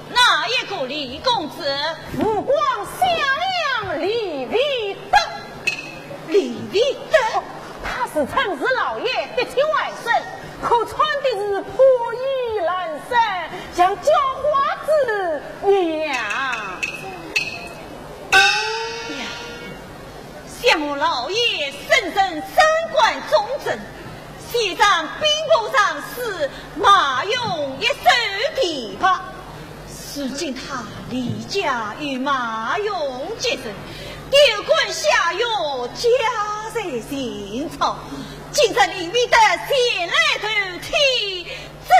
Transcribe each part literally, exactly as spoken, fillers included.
哪一个李公子？湖广襄阳李维德。李维德？哦，他自称是老爷的亲外甥，可穿的是破衣烂衫，像叫花子一样。呀，想我老爷身任三关总政， 先上兵部尚书，马勇一手提拔，如今他李家与马勇结仇，丢官下狱，家财尽失。今日李维德前来投贴，这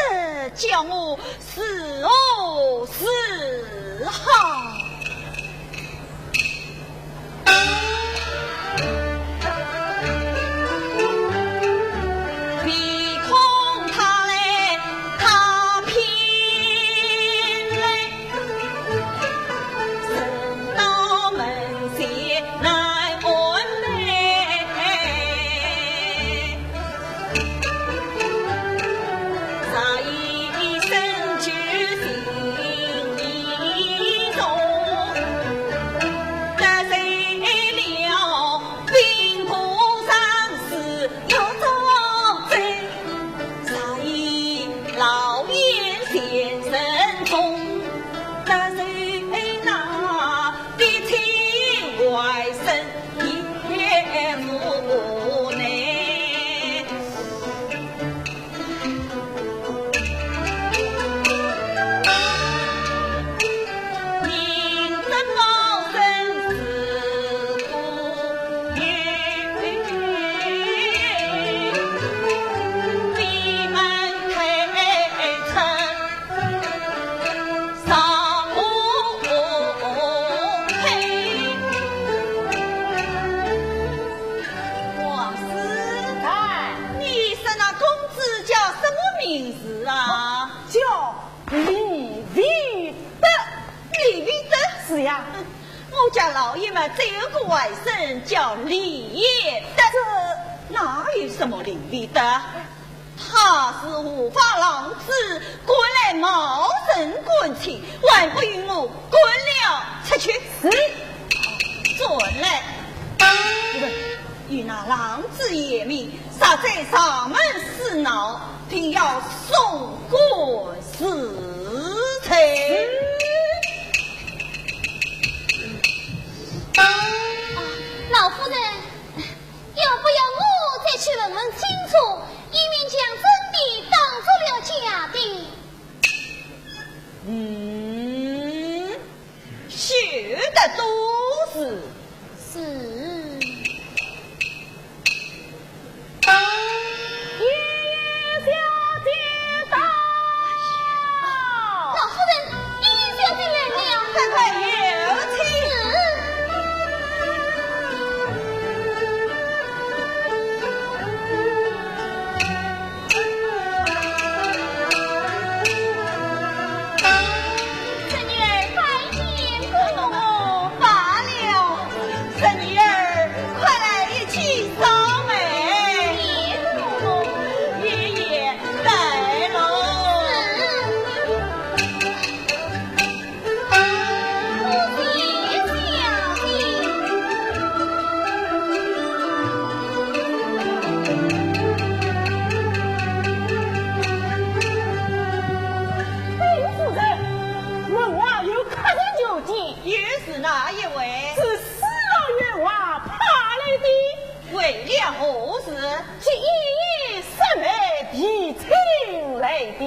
叫我如何是好？ 唯恐他来，他偏来，人到门前难安内。 王师，哎。你说那公子叫什么名字啊？叫李维德。李维德？是呀。我家老爷嘛，只有个外甥叫李延德。这哪有什么李维德？ 他是无法浪子，赶来冒认官亲，还不与我赶了出去。是。转来，与那浪子言明，若再上门胡闹，定要送官入贼。啊，老夫人， 要不要我再去问问清楚，以免将真的当作了假的？嗯，休得多事。是。爷爷小姐到。 老夫人，你小姐来了。快快有请。是。侄女儿拜见姑母。罢了。 侄女儿，快来一起扫眉。爷爷带路。禀夫人，门外有客人求见。 又是哪一位？是司马元华派来的。为了何事？接爷爷失媒提亲来的。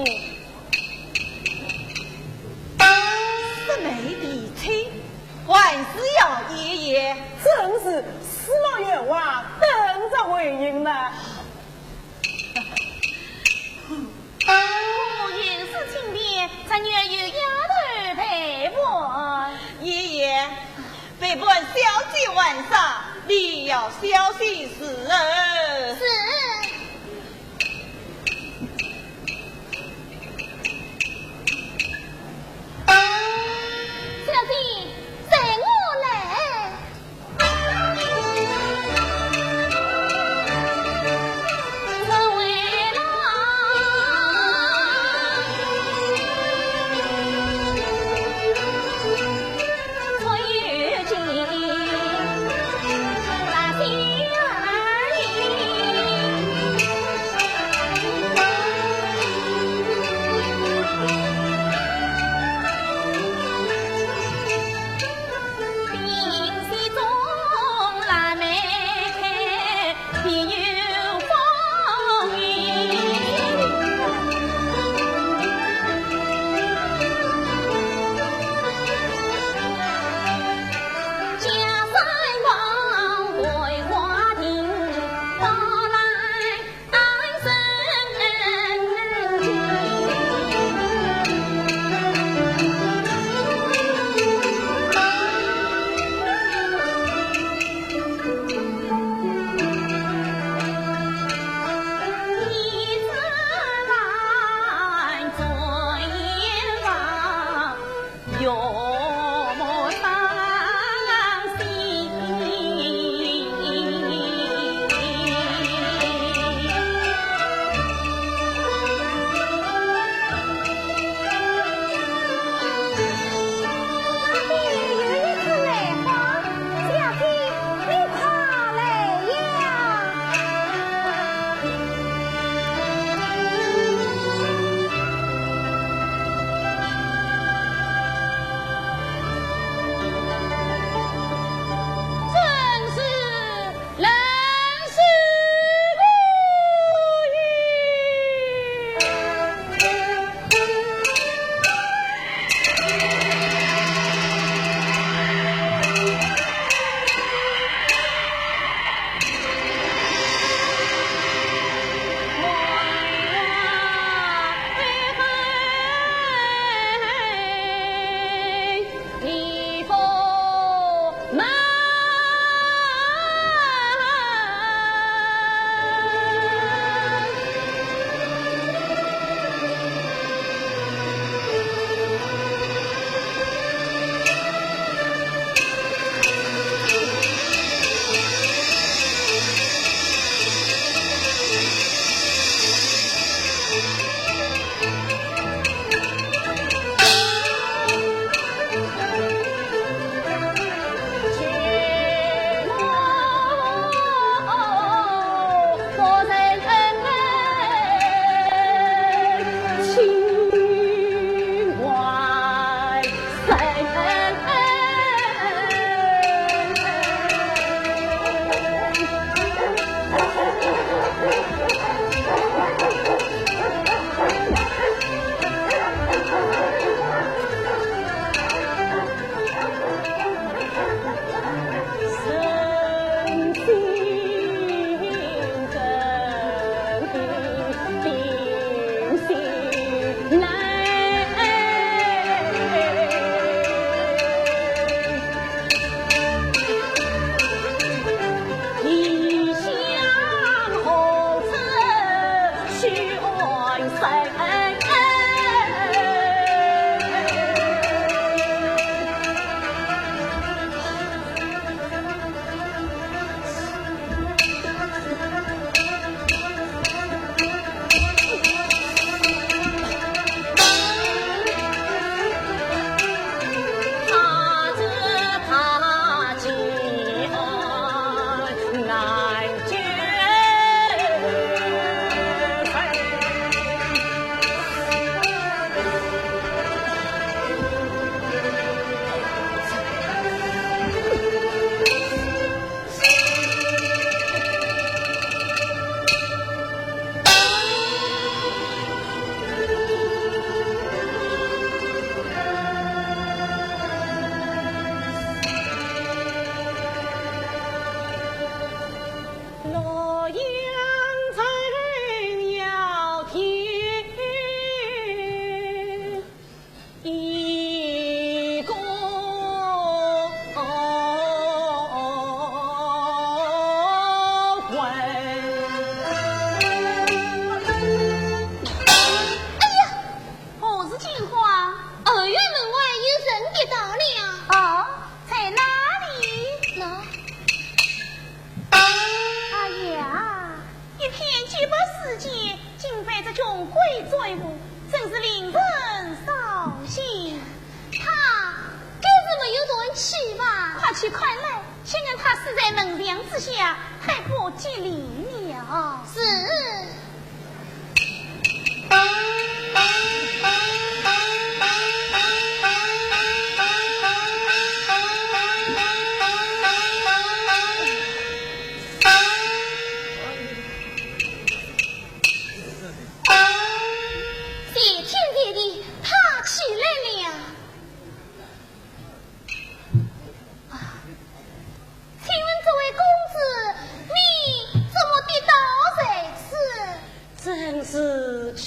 失媒提亲？还是要爷爷？正是，司马元华等着回音呢。 姑母有事请便，侄女儿有丫头陪伴。爷爷，陪伴小姐玩耍，你要小心伺候。是。 小姐，随我来。小姐，你快来呀！正是。 人死不语。洛阳城要天一个魂。哎呀，何事惊慌？二院门外有人跌倒了。哦，在哪里？那。哎呀， 一片洁白世界，竟被这穷鬼追捕，真是令人伤心。他该是没有断气吧？快去快来，先让他死在门梁之下，太不吉利了。是。 谢天谢地，他起来了。啊，请问这位公子，你怎么跌倒在此？真是奇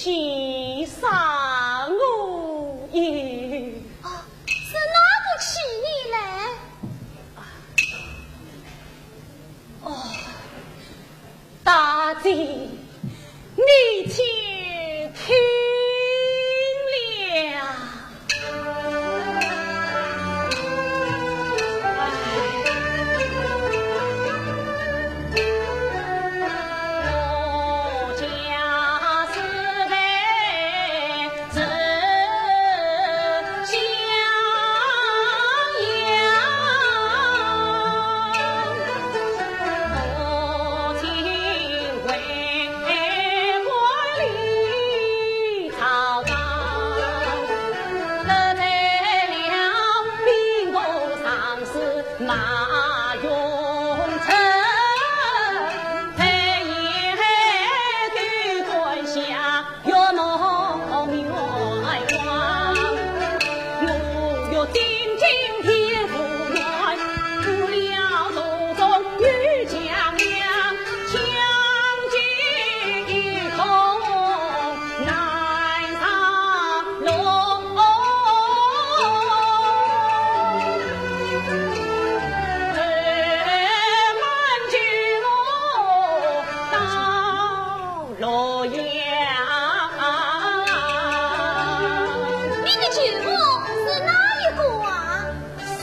你的舅母是哪一个啊？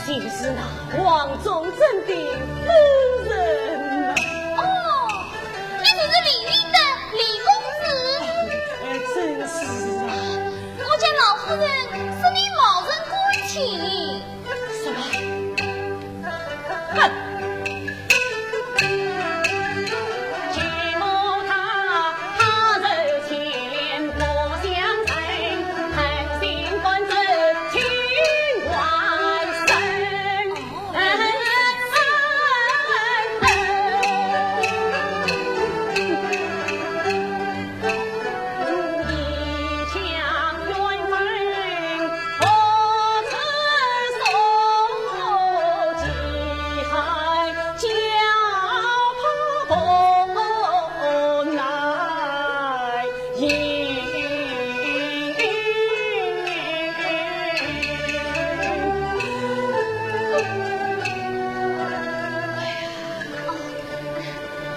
就是那王仲贞的夫人啊。哦，你就是李林的李公子。哎，正是啊。我家老夫人是你某人官亲。 什么？哼！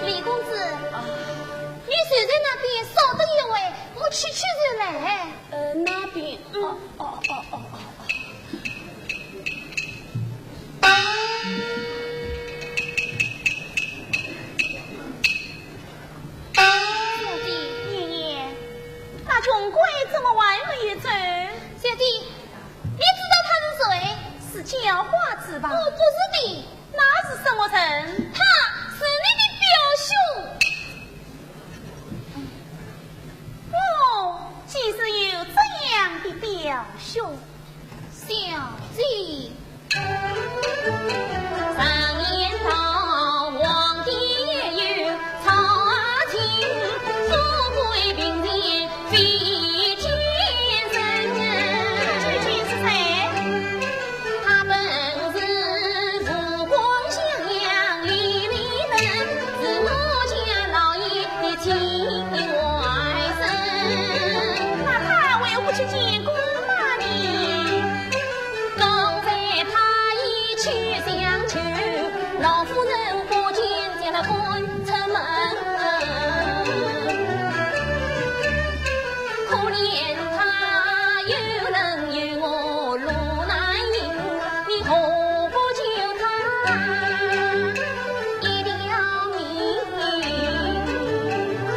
李公子，你就在那边稍等一会，我去去就来。呃，那边，嗯，哦，哦，哦，哦，哦。小姐。月夜，那穷鬼怎么还没有走？小姐，你知道他是谁？是叫花子吧？我不是的。 那是什么人？他是你的表兄。哦，竟是有这样的表兄。小姐。究竟是谁？那他为何不去见姑妈呢？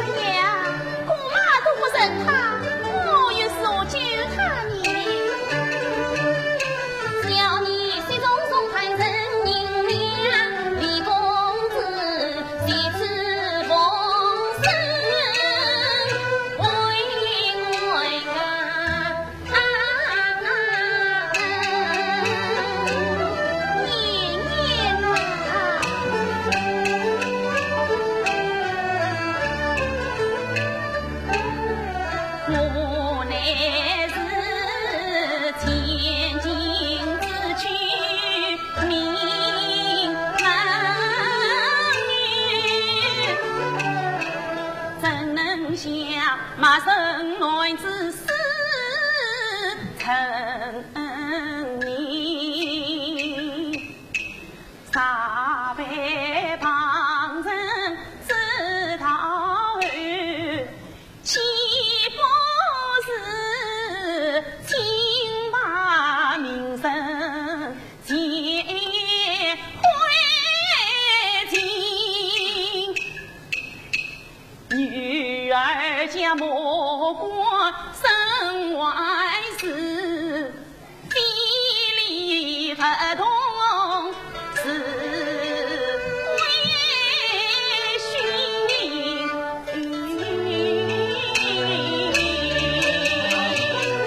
哎呀，姑妈都不认他，我又如何救他呢？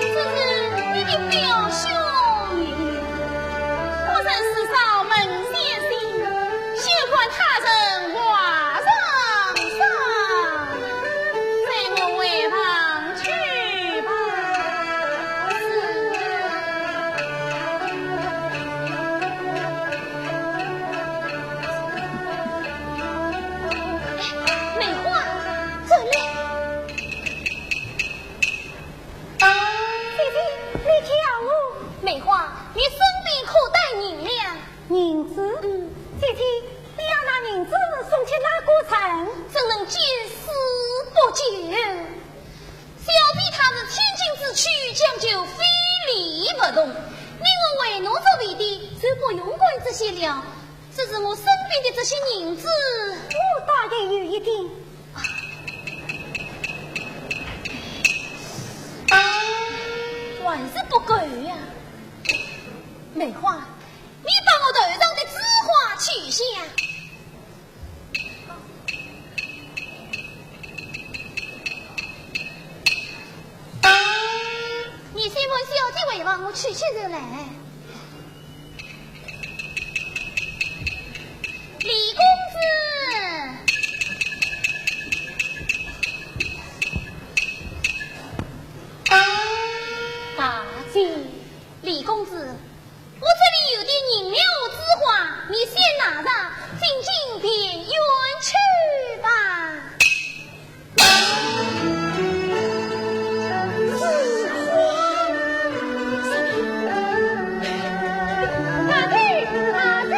这是你的表兄，我认识上门先生。见死不救。小婢她是千金之躯，讲究非礼勿动。你我为奴做婢的，就不用管这些了。只是我身边的这些银子，我倒也有一点，还是不够呀。梅花，你把我头上的珠花取下。 你先问小姐回房，我去取出来。李公子，大姐。李公子， 我这里有点银两和珠花，你先拿着，进京便圆去吧。珠花？大姐，大姐！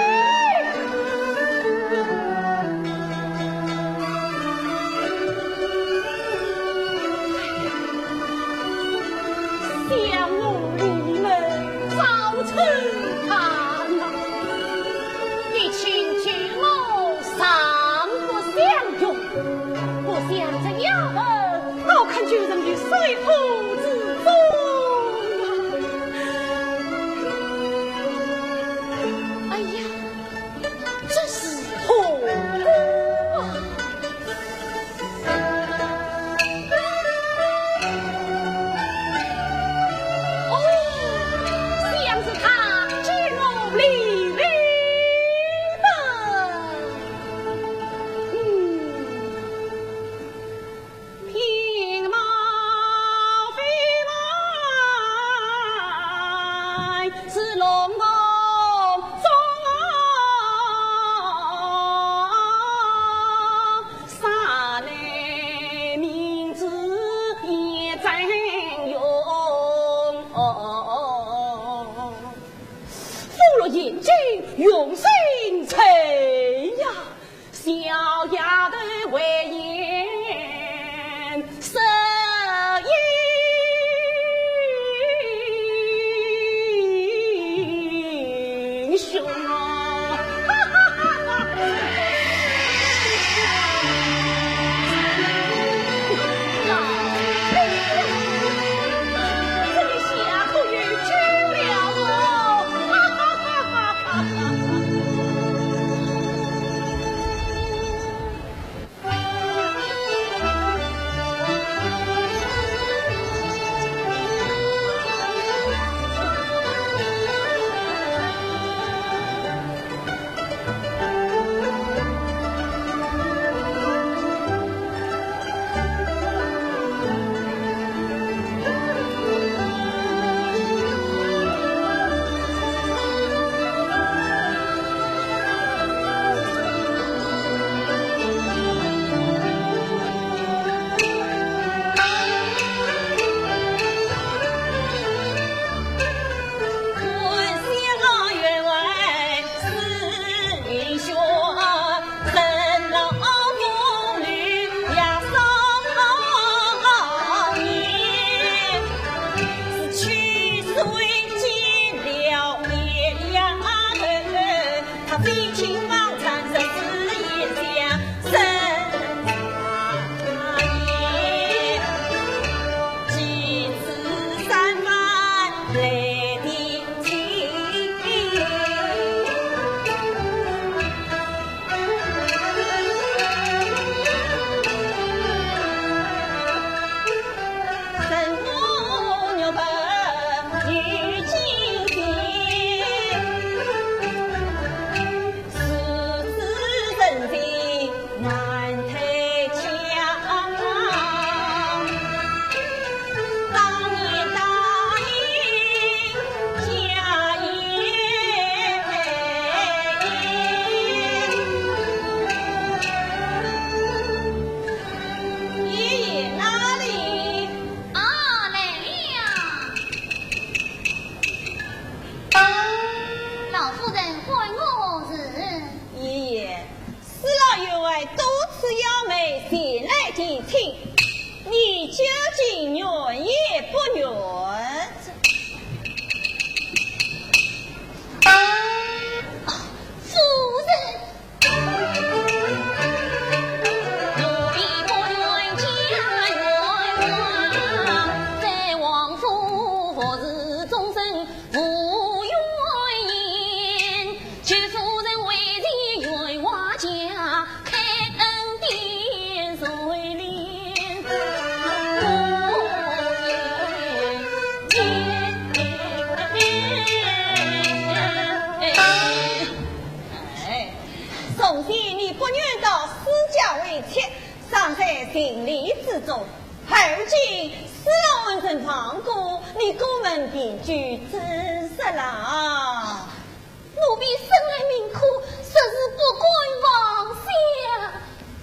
想我李琰早出堂啊，你请求我上不相容，不想这丫头倒肯救人于水火之中啊！哎呀，这是何苦啊？ 哦，想是他知我李琰吧？嗯。听，你究竟愿也不愿？夫人。 哎，从前你不愿到施家为妾，尚在情理之中。而今施老恩人亡故，你哥们便居正室了。奴婢生来命苦，实是不敢妄想。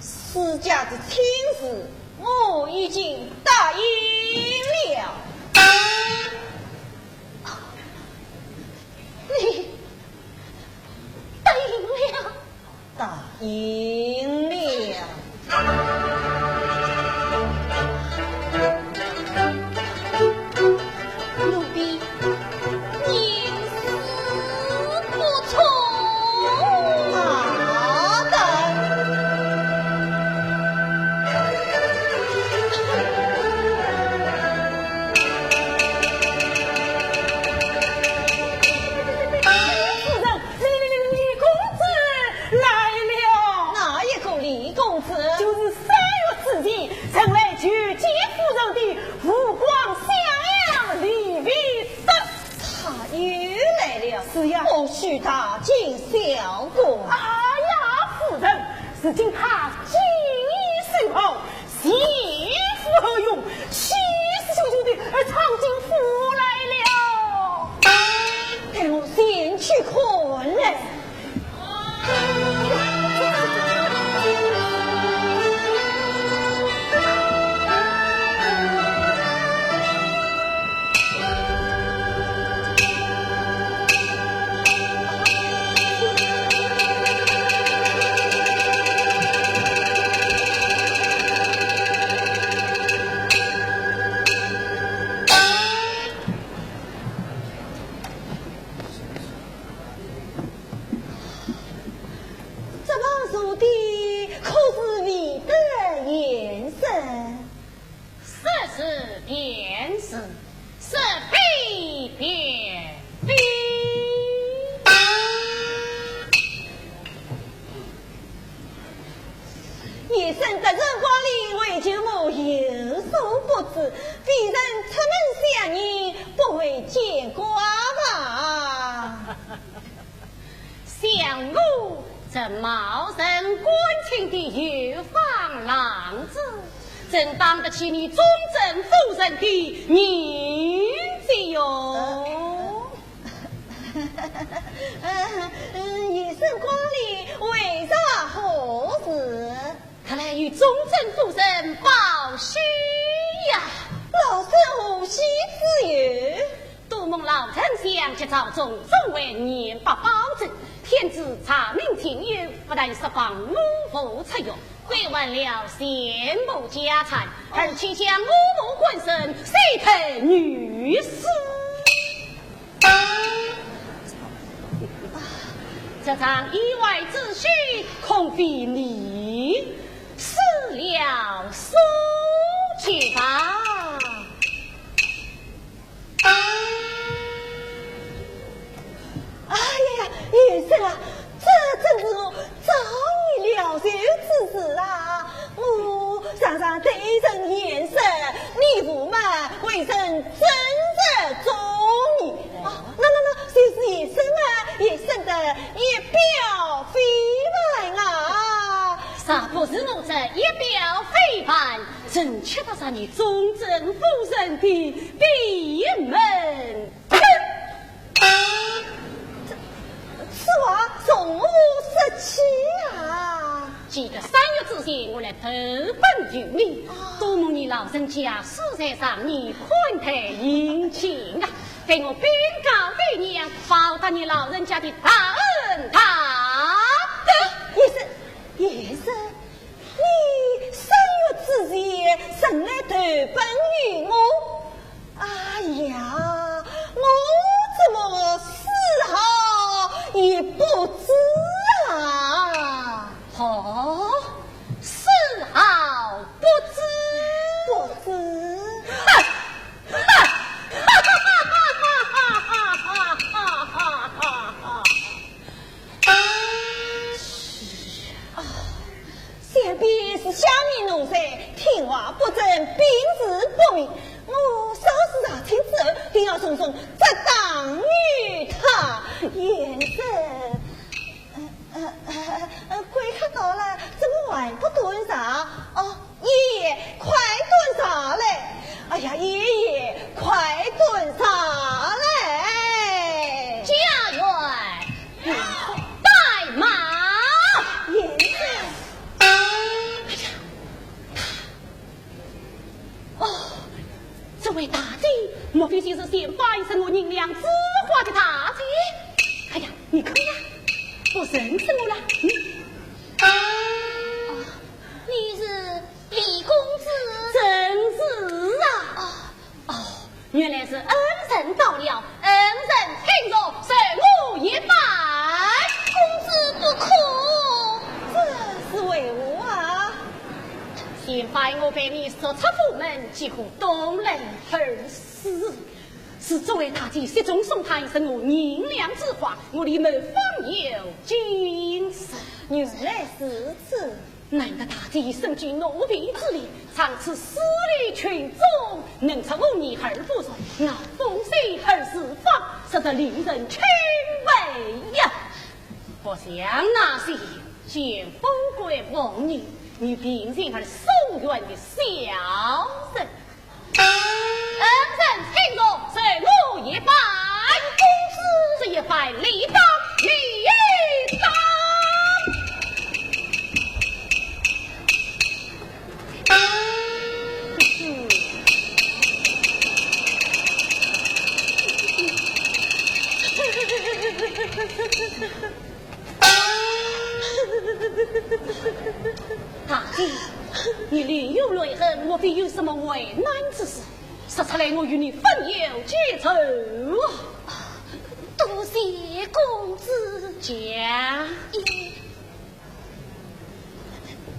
施家的亲事，我已经答应了。 你答应了？答应了。奴婢， 夫人，李，李，李，李公子来了。哪一个李公子？就是三月之前，曾来求见夫人的湖广襄阳李维德。 他又来了。是呀。我许他见笑过。哎呀，夫人，如今他锦衣绣袍，全副后用，气势汹汹地而闯进府来了。待我前去看来。 这旁坐的可是你的贤婿？是是便是，是非便非。贤婿得人光临，为舅母有所不知，卑人出门相迎，不会见怪吧？ 想我这冒认官亲的有房郎子，怎当得起你忠贞夫人的面子哟？呃，呃，贤婿光临，为啥何事？ 特来与忠贞夫人报喜呀。老身何喜之有？多蒙老丞相及朝中众位年伯保证，添置茶茗清油，不但释放我父出狱，归还了全部家产，而且将我父官身许配女婿。 这场意外之喜，恐非你失了所求吧？哎呀，贤婿啊，这真是我早已料想之事啊！ 我常常对人言说，你父母为人正直忠义。哦，那，那，那，就是贤婿嘛，贤婿的一表非凡啊。若不是我这一表非凡，怎吃得上你忠贞夫人的闭门 此话从何说起啊？记得三月之前，我来投奔于你，多蒙你老人家施在上，你款待殷勤啊。待我禀告爹娘，报答你老人家的大恩大德。贤婿，贤婿，你三月之前来投奔于我。哎呀，我怎么丝毫也不知啊？哦，丝毫不知。不知。想必是乡民农村听话不遵，辨识不明。我稍事查清之后，定要重重责打于他。贤侄，呃，呃，呃，呃，贵客到了，怎么还不端茶？哦，爷爷，快端茶来！哎呀，爷爷，快端茶来！家院，带马！贤侄。哦，这位大姐，莫非就是前番送我银两之花的大姐？哎呀，你看呀，不认识我了。你，哦，你是李公子？正是啊。哦，哦，原来是恩人到了，恩人请坐，受我一拜。公子不可。这是为何啊？前番我被你逐出府门，几乎东奔西跑，是这位大姐雪中送炭，送我银两之花，我李某方有今日。原来如此。难得大姐身居奴婢之列，长此势利群众，能出污泥而不染，那风水何处放，实在令人钦佩呀。不像那些见富贵逢女，女贫贱而疏远的小人。恩人请坐，受我一拜。公子，这一拜理当理当。大姐，你另有泪痕，莫非有什么为难之事？说出来，我与你分忧解愁啊。多谢公子。讲。爷，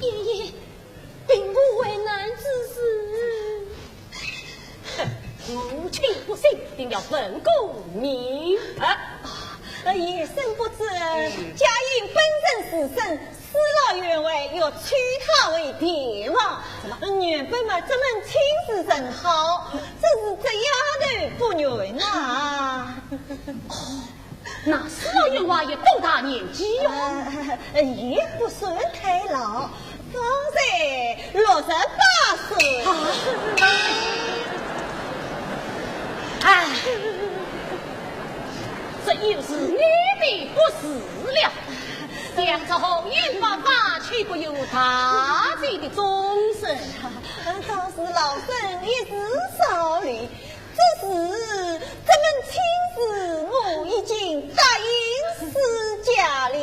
爷爷，并无为难之事。哼，我岂不信，定要问个明白。啊，呃，贤侄不知，嗯。家因本身私生，死了员外，要娶她为田房。怎么？原本嘛，这门亲事甚好，只是这丫头不愿呐。哦，那死了员外有多大年纪哟？呃，也不算太老，方才六十八岁。啊。哎，这又是你的不是了。想这红颜白发，岂不有大姐的终身？倒是老身一时疏离， 只是这门亲事我已经答应施家了。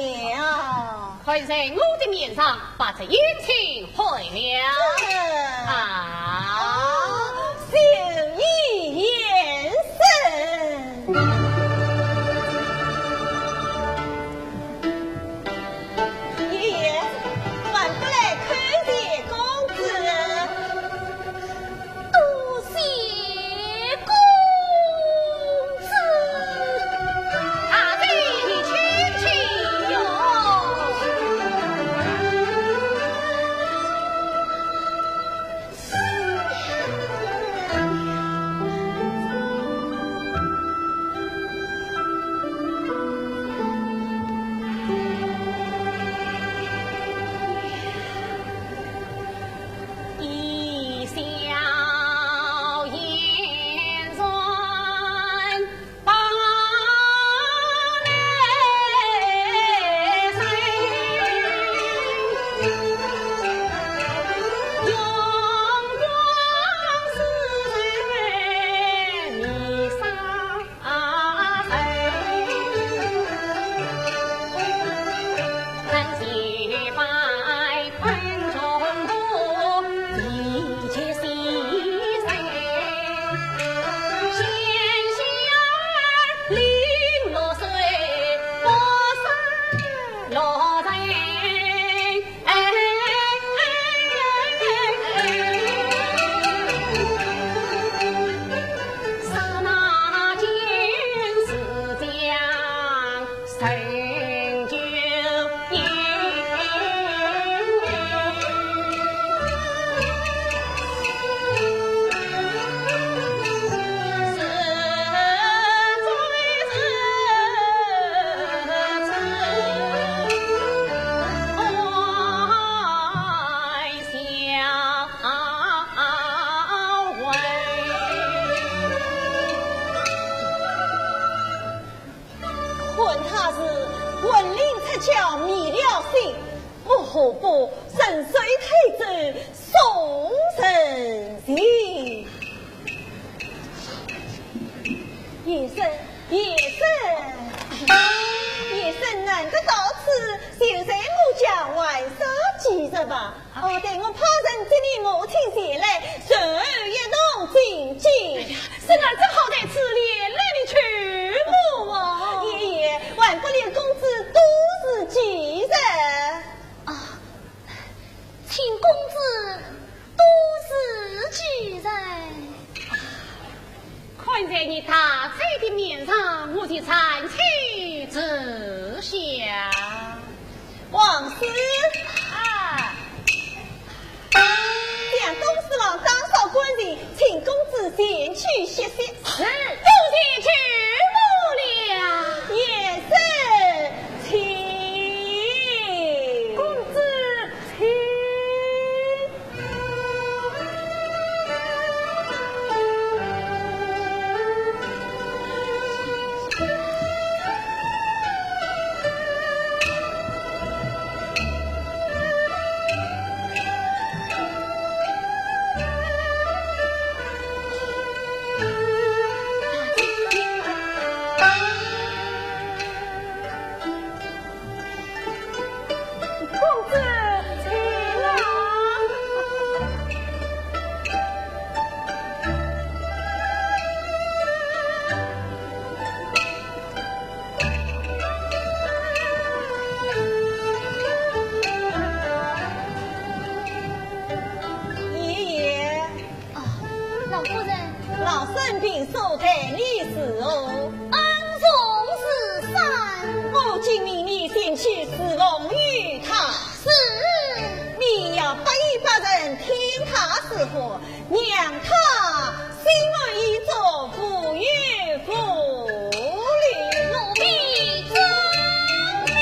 快在我的面上把这姻亲毁了。嗯。啊，哦，谢贤侄。爷爷，还不来叩谢公子？ 多谢公子。啊，对你请起哟。看他是魂灵出窍迷了心，我何不顺水推舟送人情？叶生，叶生，叶生难得到此，就在我家玩耍几日吧。 哦，待我派人接你母亲前来，随后一同进京。哎呀，是啊，正好在此连累你舅母哦。爷爷，还不留公子多住几日？啊，请公子多住几日。 看在你大姐的面上，我就暂且住下。王师，啊，将东侍郎打扫干净，请公子前去歇息。是，多谢舅母了。叶生，请。公子，请。 公子，请啊。爷爷。 啊，老夫人。老身平素待你如何？恩重如山。我今命你前去侍奉于她。是。你要百依百顺听她吩咐，让她心满意足，无忧无虑。奴婢遵命。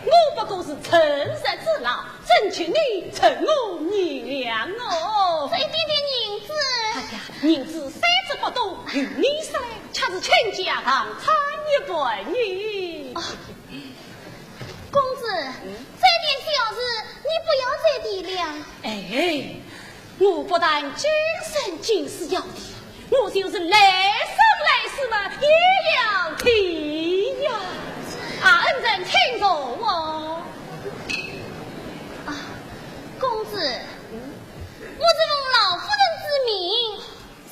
我不过是趁热之劳，真求你趁我原谅哦。这一点点银子。哎呀，银子三折不多，由你收来，却是倾家荡产一半呢。哦，公子，这点小事你不要再提了。哎，我不但今生今世要提，我就是来生来世嘛，也要提呀。啊，恩人请坐哦。啊，公子，我是奉老夫人之命，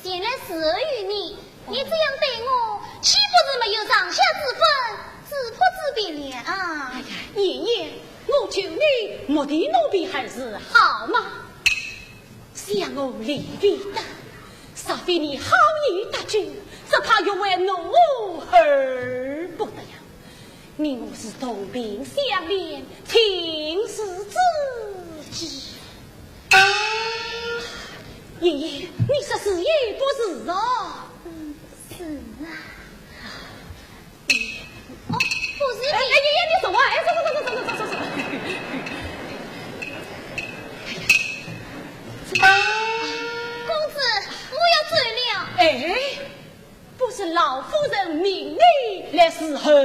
前来侍候于你，你这样对我，岂不是没有上下之分，主仆之别了啊？哎呀，爷爷，我求你莫提奴婢二字好吗？想我李必得，若非你好言搭救，只怕欲为奴而不得呀。你我是同病相怜，情似知己。啊，爷爷，你说是也不是啊？嗯，是啊。哦，不是你。哎，哎，爷爷，你走啊！哎，走，走，走。啊，公子，我要走了。哎，不是老夫人命你来侍候我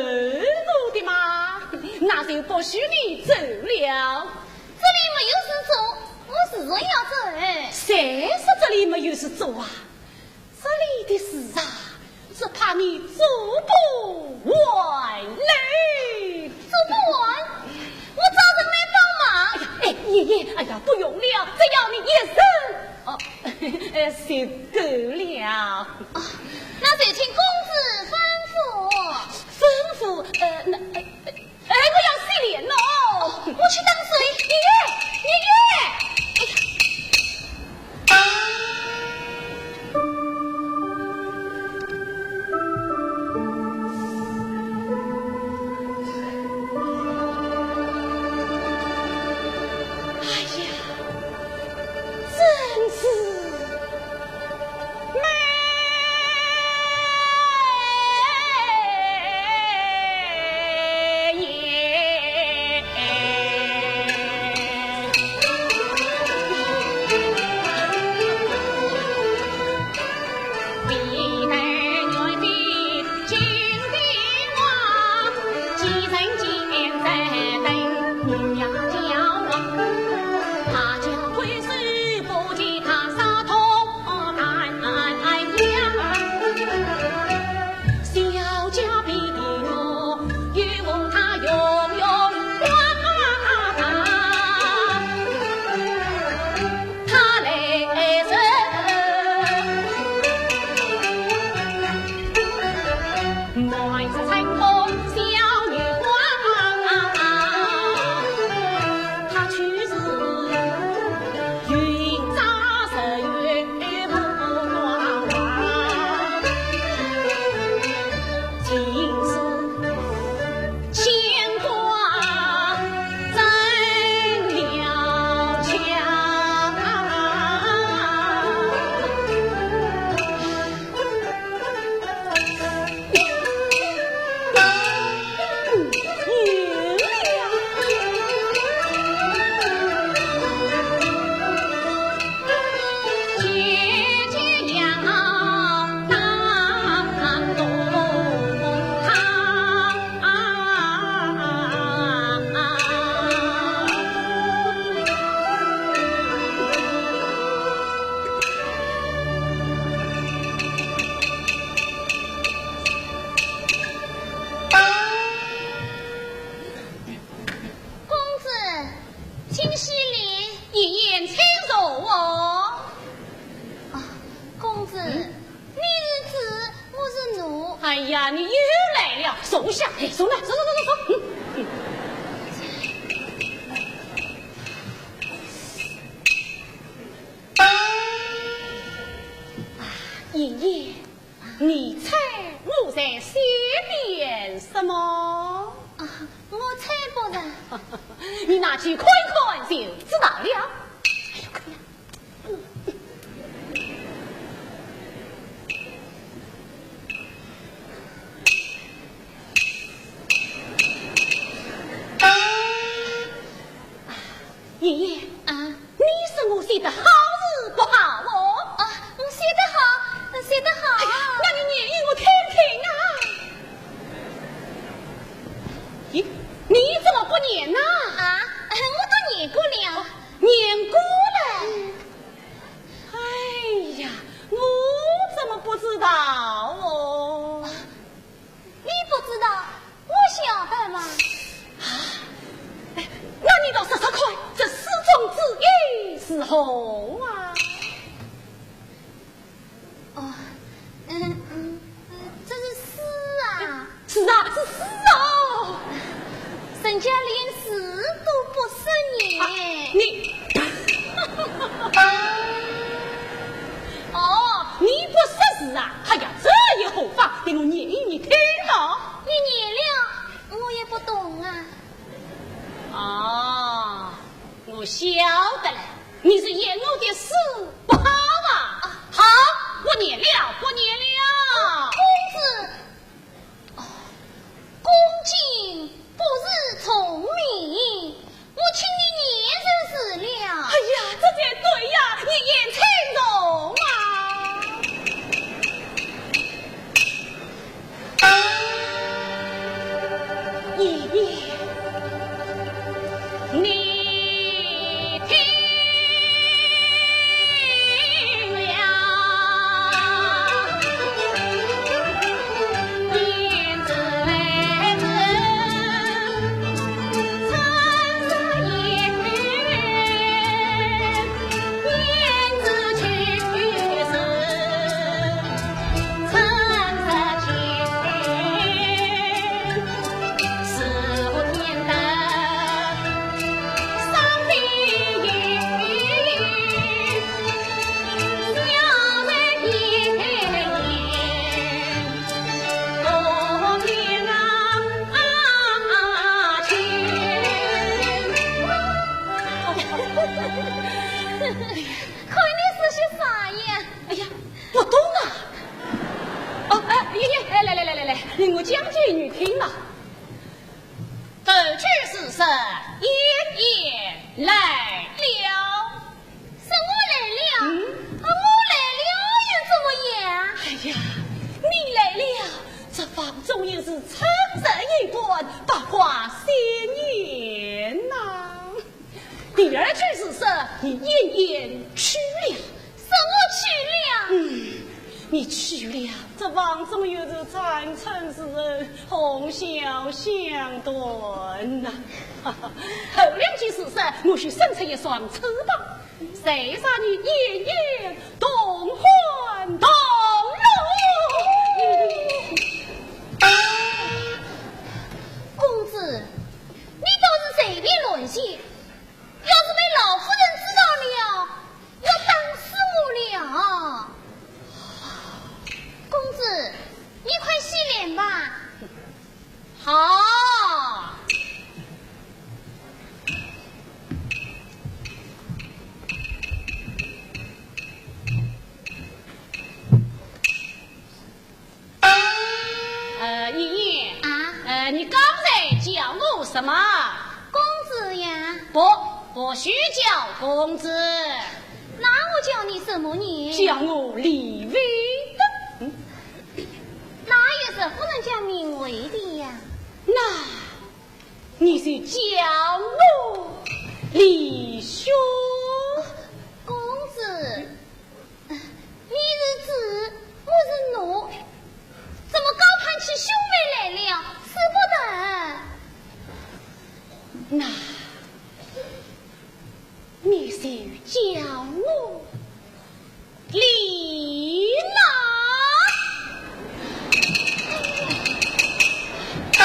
的吗？那就不许你走了。这里没有事做，我自然要走。谁说这里没有事做啊？这里的事啊，只怕你做不完嘞。做不完？我找人来帮忙。哎呀，哎，爷爷，哎呀，不用了，只要你一人，哦，呃，就够了。哦，那就请公子吩咐。吩咐？呃，那，呃，哎，我要洗脸喽。哦，我去打水。爷爷，爷爷。哎呀。哎呀，真是。公子，请洗脸。一言请坐哦。啊，公子，嗯？你是主，我是奴。哎呀，你又来了，坐下，哎，坐嘛，坐，坐，坐，坐，坐。嗯，嗯。啊，爷爷，你猜我在写点什么？啊，我猜不着。你拿去看一看就知道了。哎呦，看呀。哦啊。哦，嗯嗯嗯，这是诗啊。是啊，是诗哦。人家连诗都不识呢。啊，你，哦，你不识字啊？哎呀，这又何妨？等我念一念听咯。你念了，我也不懂啊。哦，我晓得了，你是嫌我的诗不好啊？啊。好，不念了，不念了。公子，哦，恭敬不如从命，我请你念就是了。哎呀，这才对呀，你念请从啊。爷爷，你听了，胭脂来迟，参差胭脂去时。 看你是些啥呀？哎呀，不懂啊。哦，哎，爷爷，哎，来来来来来，我讲给你听啊。头句是说，莺莺来了。是我来了？嗯。啊，我来了又怎么样？哎呀，你来了，这房中又是春色一般，百花鲜艳呐。 第二句是说，你莺莺去了。是我去了？嗯，你去了，这房中又是残春似人，红袖香断呐。后两句是说，我去生出一双翅膀，随着你莺莺同欢同乐。公子，你倒是随便乱写， 要是被老夫人知道了，要打死我了。公子，你快洗脸吧。好。 呃，莺莺。啊？呃，你刚才叫我什么？公子呀。不，不许叫公子。那我叫你什么呢？叫我李卫东。嗯。那也是夫人家名讳的呀。那你就叫我李兄。公子。 你是子，我是奴，怎么高攀起兄妹来了？使不得。那你就叫我李郎。 哎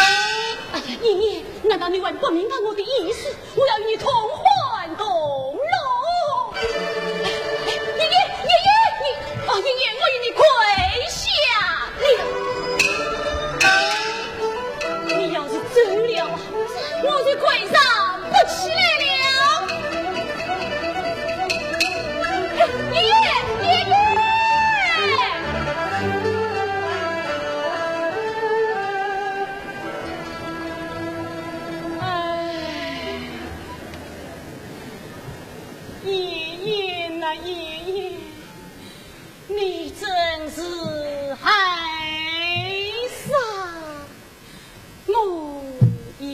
呀，莺莺，难道你还不明白我的意思？我要与你同欢同乐。哎，哎，莺莺，莺莺，你，哦，莺莺，我与你跪下了。你要是走了，我就跪上不起来了。哎，莺莺，莺莺。 唉，莺莺啊，莺莺，你真是害煞我也。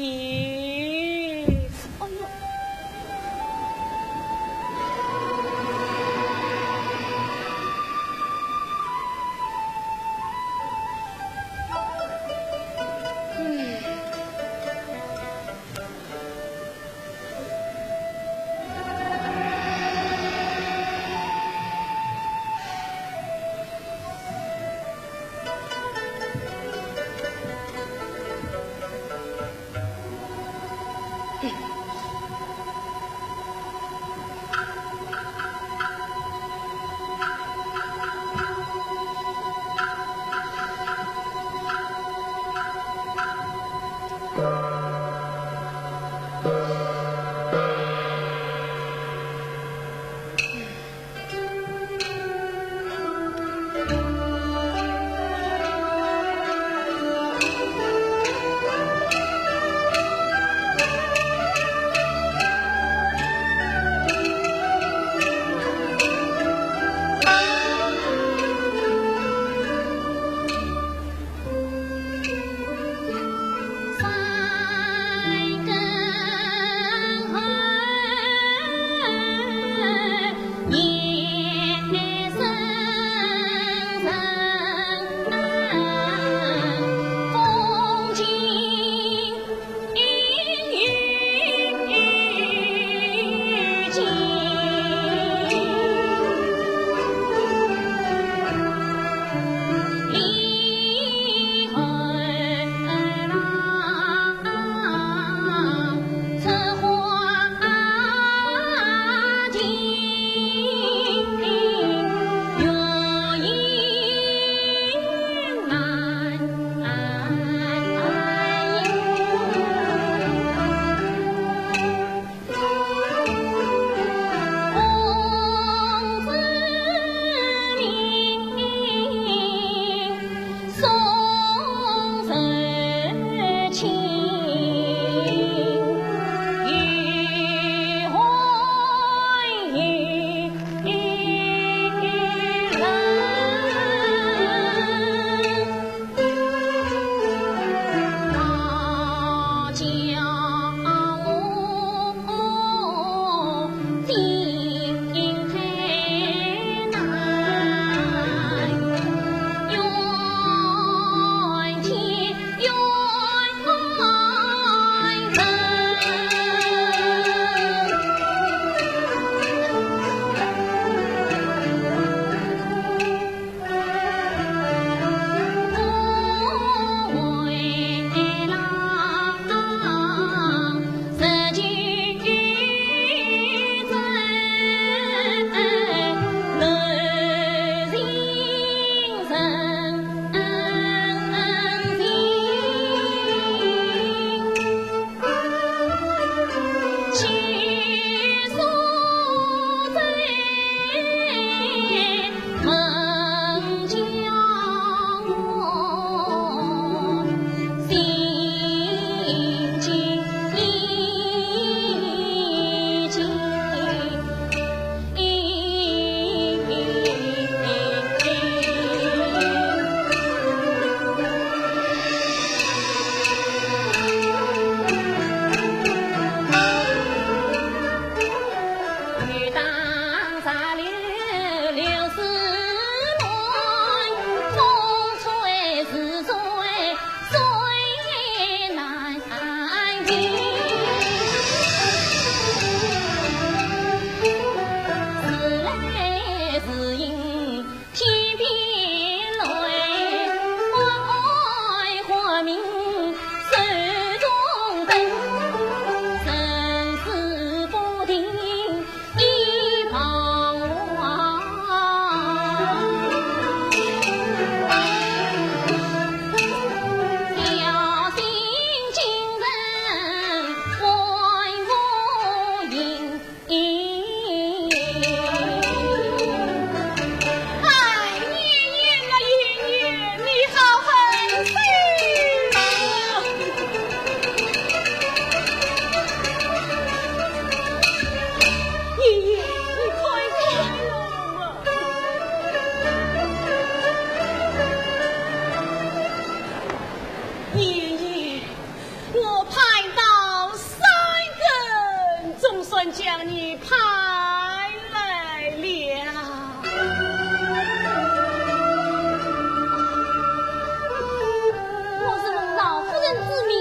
哎呦！嗯。哎，莺莺啊，莺莺，你好狠心啊！莺莺，你快开了嘛！莺莺，我盼到三更，总算将你盼来了。我是奉老夫人之命，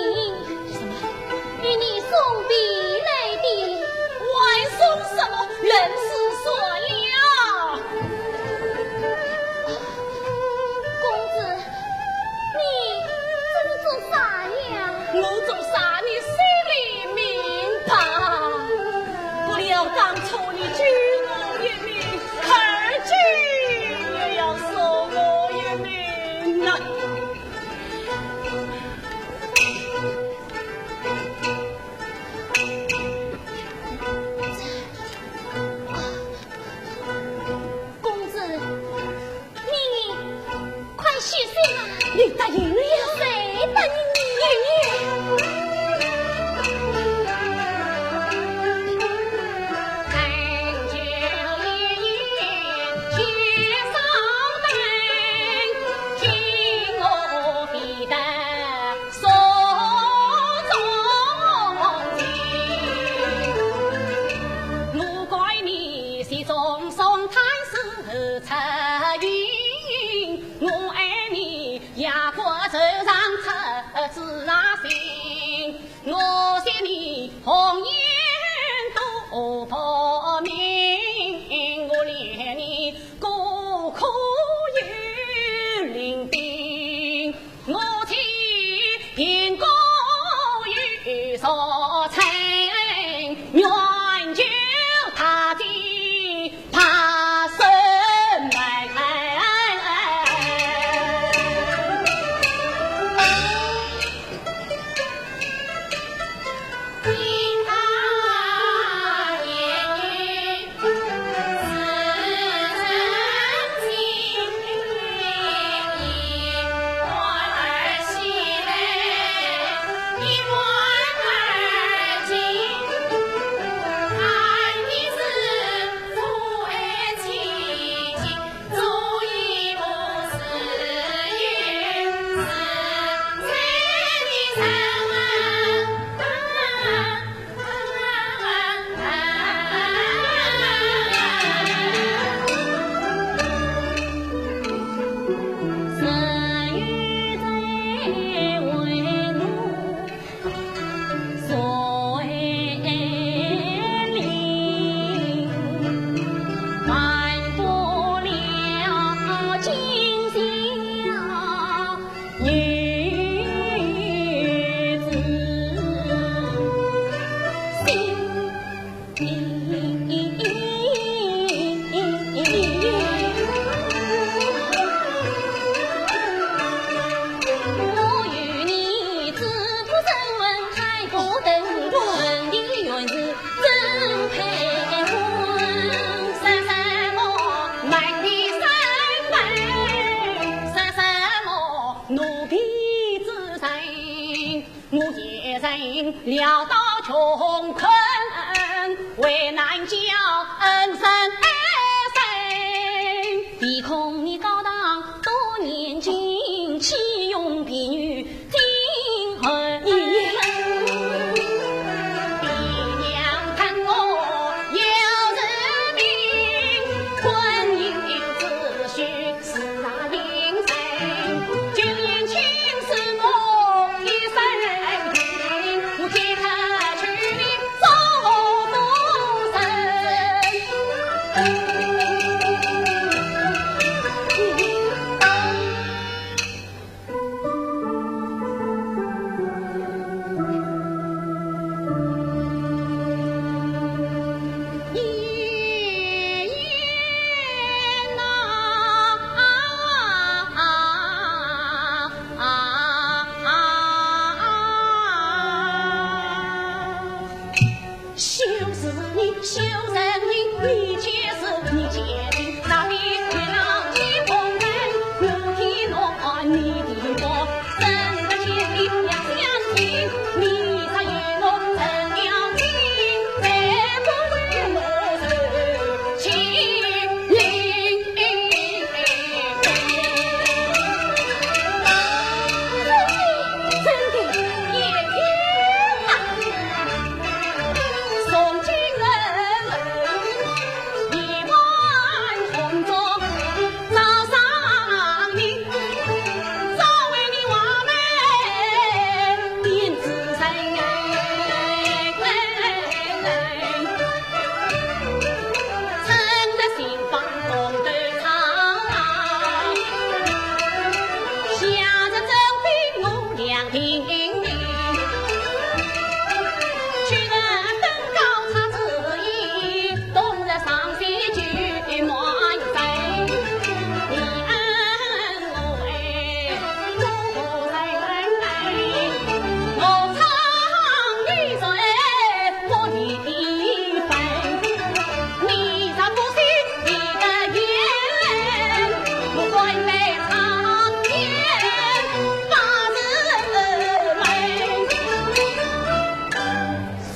什么？与你送别来的。还送什么？人死算了。公子，你这是做啥呀？我做啥你心里明红颜多薄命，我怜你孤苦又临病。我妻病故又早产，愿救她的 白首眉。我一人潦倒穷困，为难叫恩人爱人。唯恐你高堂多年情，岂容婢女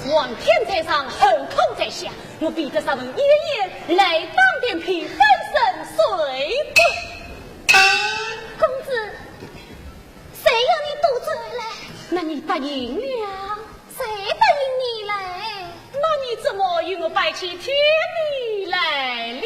皇天在上，后土在下，我为得这位莺莺来打点皮分身碎骨。公子，谁要你多走来？那你答应了？谁答应你来？那你怎么与我摆起天地来了？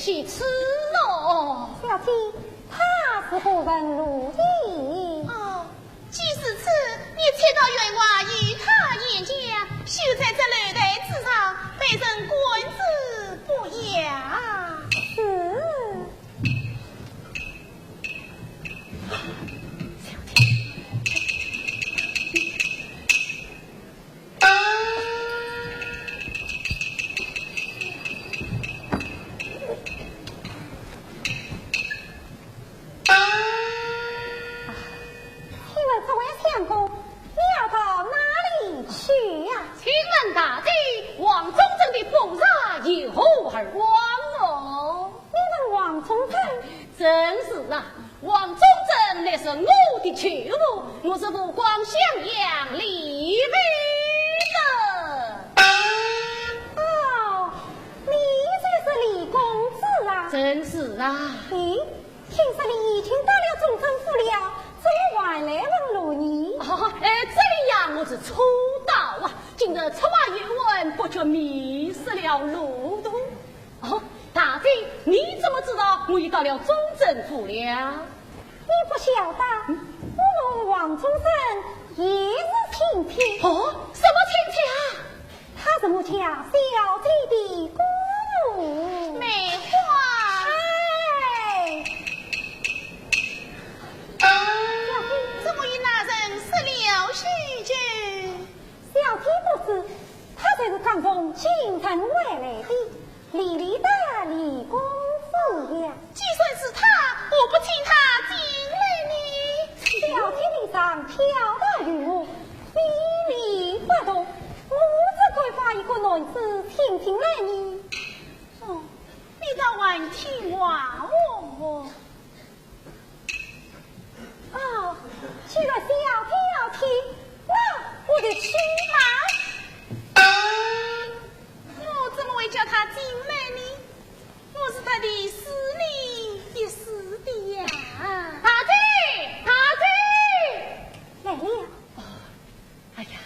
其次哦。小姐，他是何人路的？哦，既是此，你且到园外与他言讲，休在这楼台之上被人管制不雅。是。小姐。 请问这位相公，你要到哪里去呀？请问大姐，王宗正的风茶由何而旺哦？你问王宗正？正是啊，王宗正乃是我的舅父，我是湖广襄阳李妃人。哦，你就是李公子啊？正是啊。咦， 听说你已经到了宗正府了，怎么还来问路呢？哦，哎，这里呀，我是初到啊，今日出外游玩，不觉迷失了路途。哦，大姐，你怎么知道我已到了宗正府了？你不晓得，我同王宗正也是亲戚。哦，什么亲戚啊？ 他是我家小姐的姑父。梅花。哎。小姐。怎么与那人失了信息？小姐不知，他就是刚从京城回来的，李李的李公子呀。 既然是他，何不请他进来呢？小姐脸上跳到云雾，迷离不动，我怎敢把一个男子请进来呢？哦，你倒还听话哦。哦，既然小姐要听，那我就去吧。我怎么会叫他进来呢？ 我是他的势利的势利呀。大姐，大姐！来了。哎呀，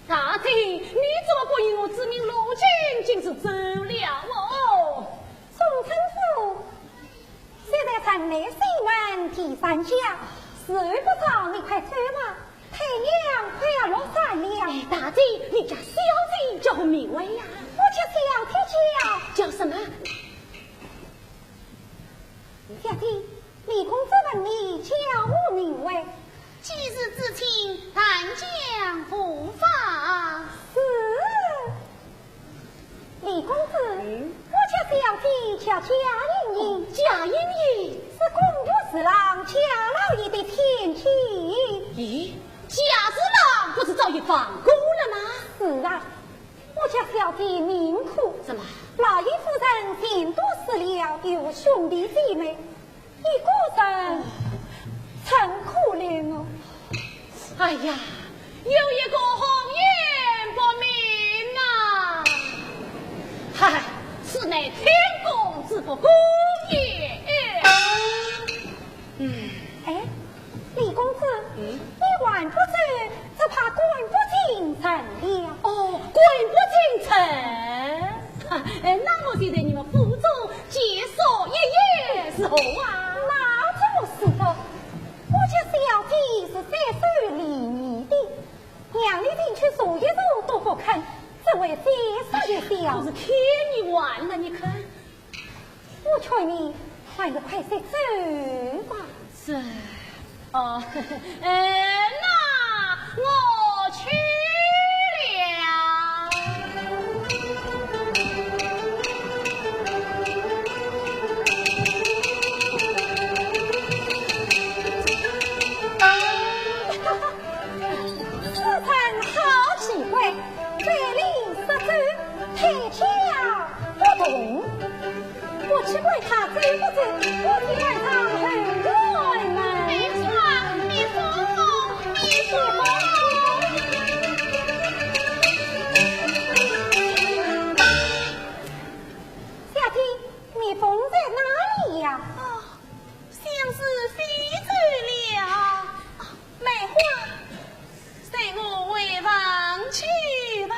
大姐，你怎么不与我指明路径，径直走了哦？宗正府，虽在城内西门第三家，时候不早，你快走吧。 太阳快要落山了。哎，大姐，你家小姐叫何名讳呀？我家小姐叫……叫什么？小姐，李公子问你叫何名讳？今日之请，但讲无妨。是。 李公子，嗯？我家小姐叫贾莺莺。哦，贾莺莺。是公爵侍郎贾老爷的前妻。咦，贾侍郎不是早已亡故了吗？是啊，我家小姐命苦。怎么？老爷夫人前段死了，有兄弟姊妹， 一个人，哦，真可怜哦。哎呀，有一个红颜薄命呐！嗨，此乃天公之不公也。嗯。哎，李公子，嗯？你还不走，只怕赶不进城了。哦，赶不进城？哈，哎，那我就在你们府中 借宿一夜如何啊？那怎么使得？我家小姐是三手离异的，让你进去住一住都不肯，只会借宿一宵。可是天已晚了，你看。我劝你还是快些走吧。这 哦，呃，那我去了。此人好奇怪，嘴里说走，腿脚不动。 我去管他走不走，我去看他后院门。蜜蜂，蜜蜂，蜜蜂。小姐，蜜蜂在哪里呀？哦，像是飞走了。哦，梅花，随我回房去吧。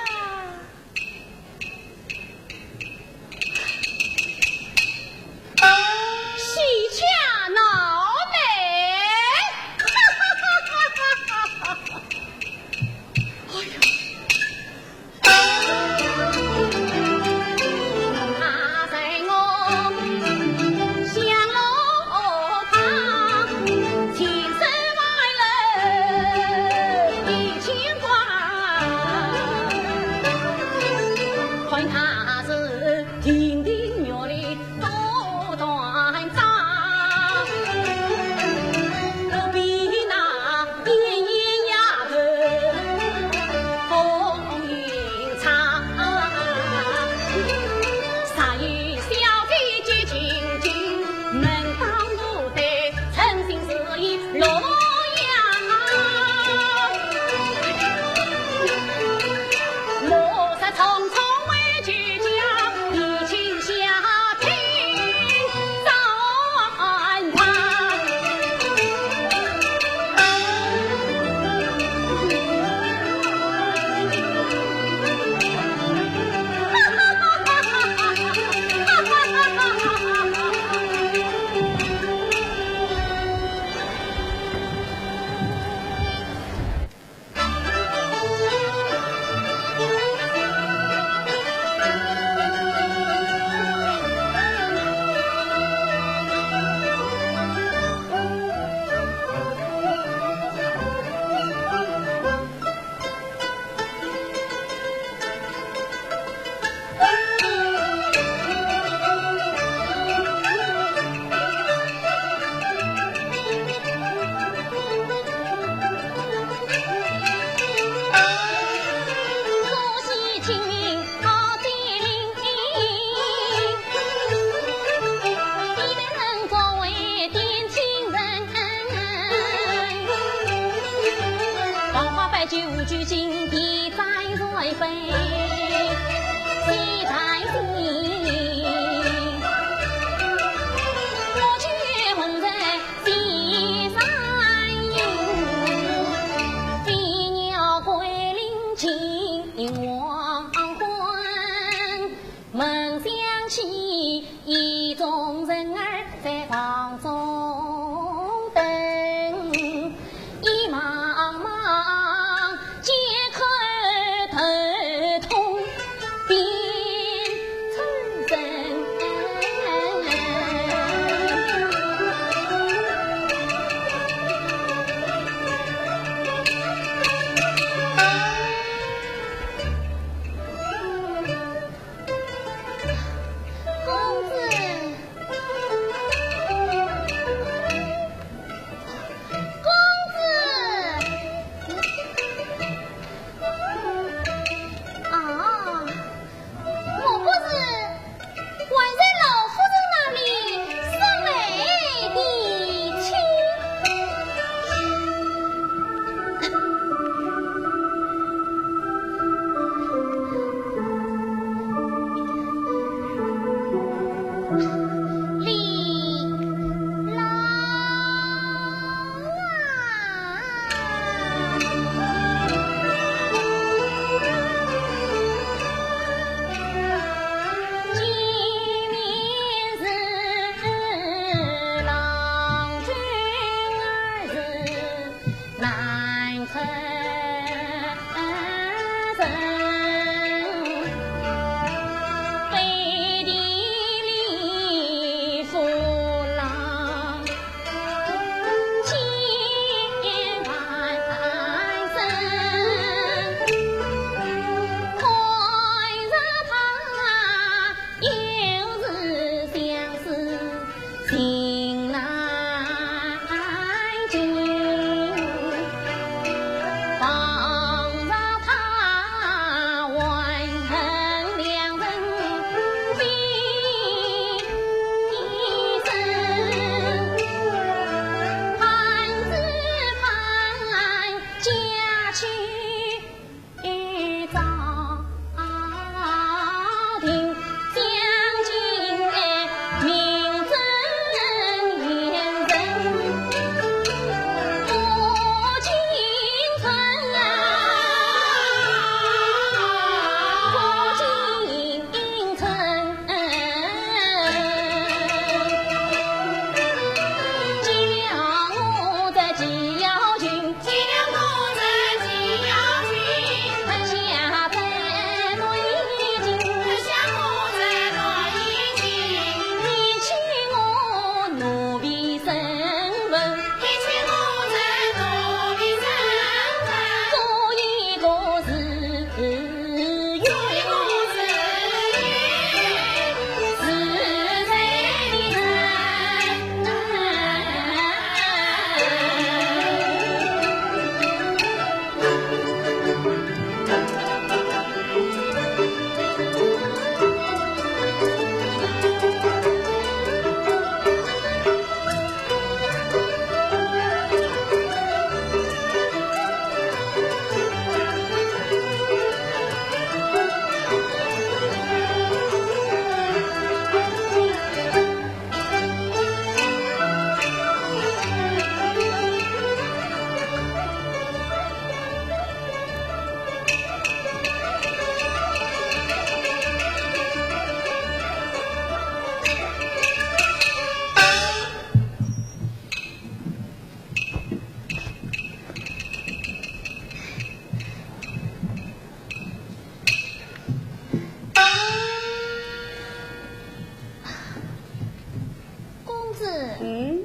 子，嗯？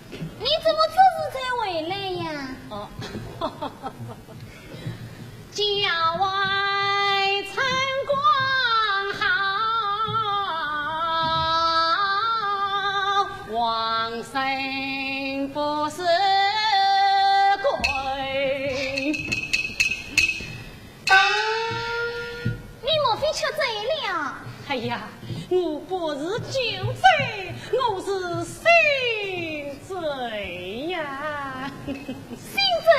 你怎么这时才回来呀？哦，郊外春光好，往生不是鬼。你莫非吃醉了？哎呀，我不是酒醉，我是心醉呀。心醉？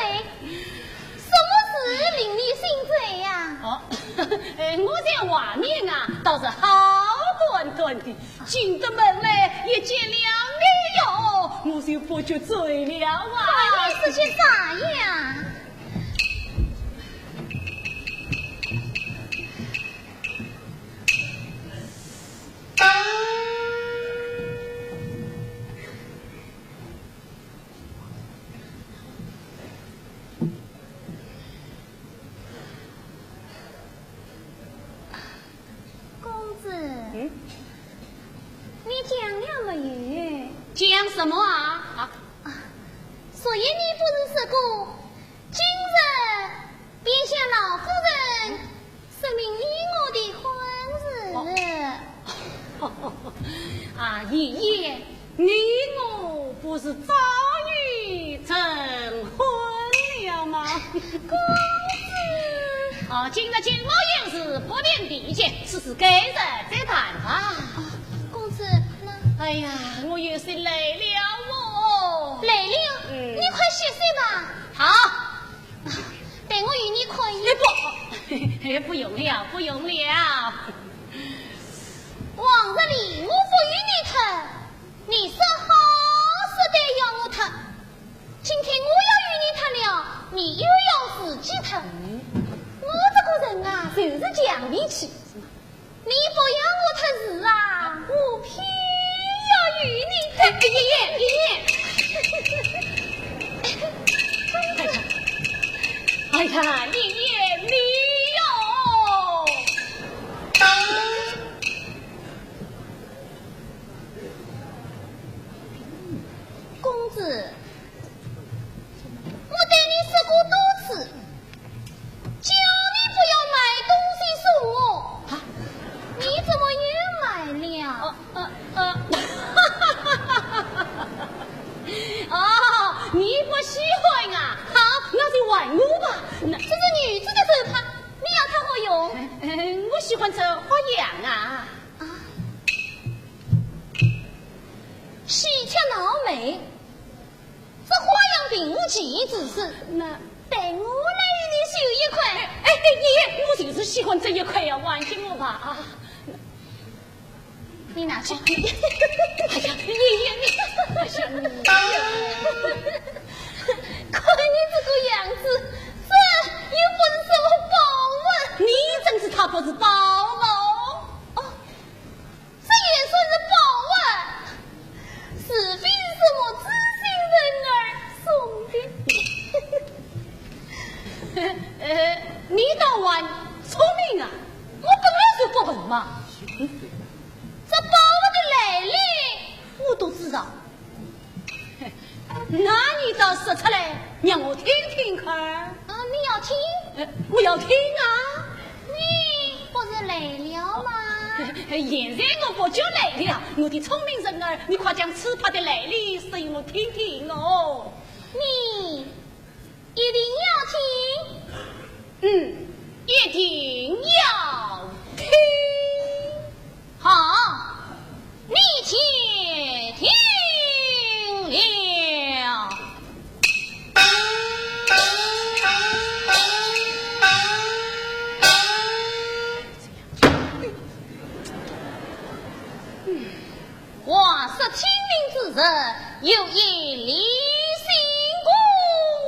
什么事令你心醉呀？哦，呃，我在外面啊，倒是好端端的，进得门来一见了你哟，我就不觉醉了啊。你说些啥呀？ 公子，嗯？你讲了没有？讲什么啊？啊？啊，昨夜你不是说过，今日便向老夫人说明你我的婚事？哦。啊，爷爷，你我不是早已成婚了吗？公子。哦，今日金屋银是不便提及，此事改日再谈吧。啊，公子，那……哎呀，我有些累了哦。累了？嗯。你快歇息吧。好。 待我与你看一……哎，不，不用了，不用了。往日里我不与你谈，你说好说歹要我谈。今天我要与你谈了，你又要自己谈。嗯。我这个人啊，就是犟脾气。 你不要我谈事啊，我偏要与你谈。哎，爷爷，爷爷。哎呀，爷爷，你哟。公子，我对你说过多次， 叫你不要买东西送我，啊？你怎么又买了？呃，呃，呃。哦，你不喜欢啊？好，那就还我吧。那……这是女子的手帕，你要它何用？嗯，我喜欢这花样啊。啊。喜鹊闹梅， 这花样并无其意之事。那……待我来与你绣一块。哎，哎，哎，爷爷，我就是喜欢这一块呀，还给我吧，啊。你拿去。哎呀，爷爷，你……哎呀，你……看你这个样子，这又不是什么宝物。你怎知它不是宝物？哦， 这也算是宝啊，是非什么知心人儿送的。呃，你倒还聪明啊！我本来就不笨嘛。这宝物的来历，我都知道。 那你倒说出来，让我听听看。啊，你要听？呃，我要听啊。你不是累了吗？现在我不觉累了，我的聪明人儿，你快将此帕的来历说与我听听哦。你一定要听？嗯，一定要听。 好，你且听了。话说清明之日，有一李姓公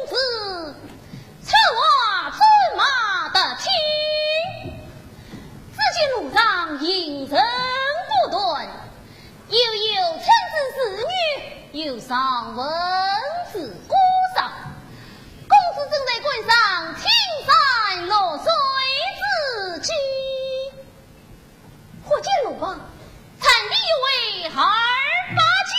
子， 策划战马得天，只见路上行人不断，又有乘之子女，又上文子鼓上。公子正在观赏青山绿水之际， 忽见路旁站的一位二八将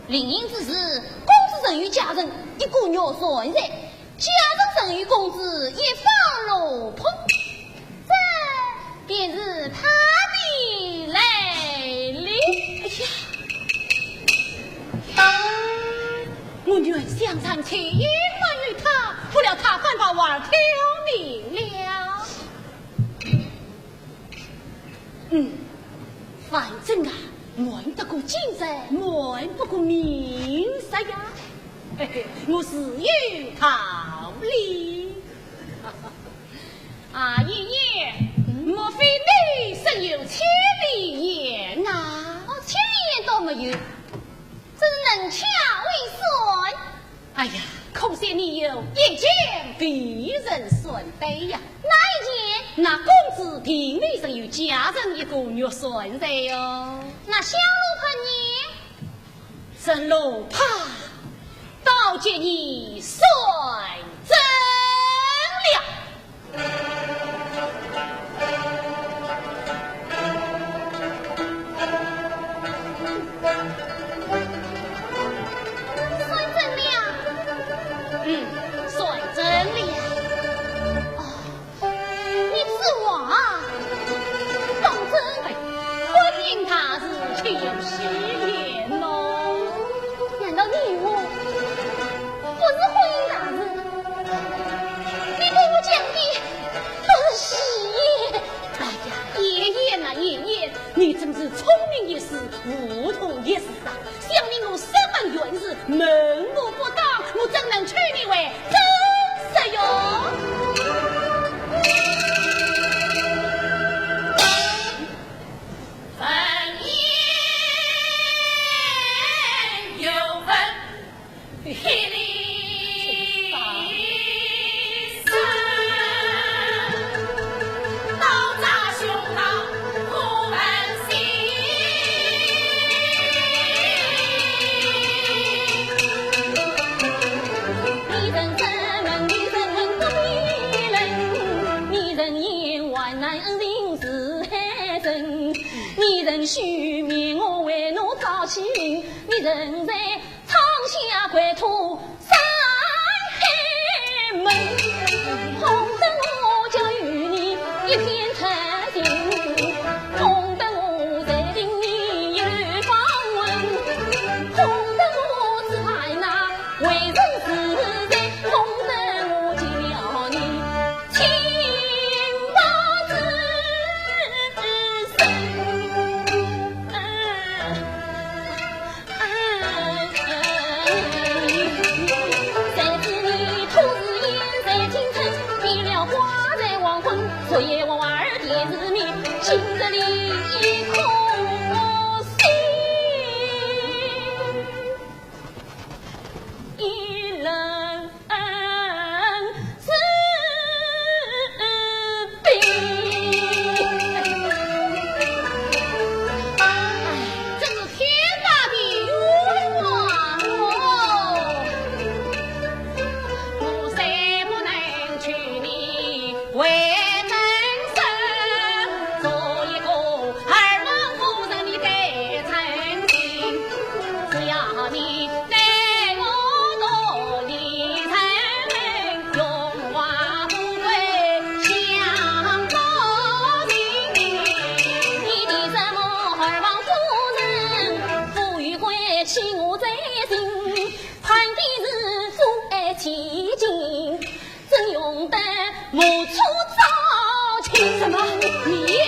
临行之时，公子曾与家人一个月船债，家人曾与公子一方落魄，这便是他的来历。哎呀，我原想上去隐瞒于他，不料他反把话挑明了。 嗯，反正啊，瞒得过今日，瞒不过明日呀。嘿嘿，我自有道理。啊，爷爷，嗯？莫非你身有千里眼啊？哦，千里眼倒没有，只是能巧未算。 哎呀，可惜你有一箭被人算呆呀！哪一箭？那公子并未曾与家人一个月算债哟。那小奴仆呢？这奴仆倒给你算准了。 算准了。嗯，算准了。哦，你此话当真？哎，婚姻大事，岂有戏言喏？难道你我不是婚姻大事？你对我讲的都是戏言？ 哎呀，爷爷呐，爷爷，你真是聪明一世，糊涂一世啊！想你我生门怨事，门户不当，我怎能娶你为正室哟？什么？你？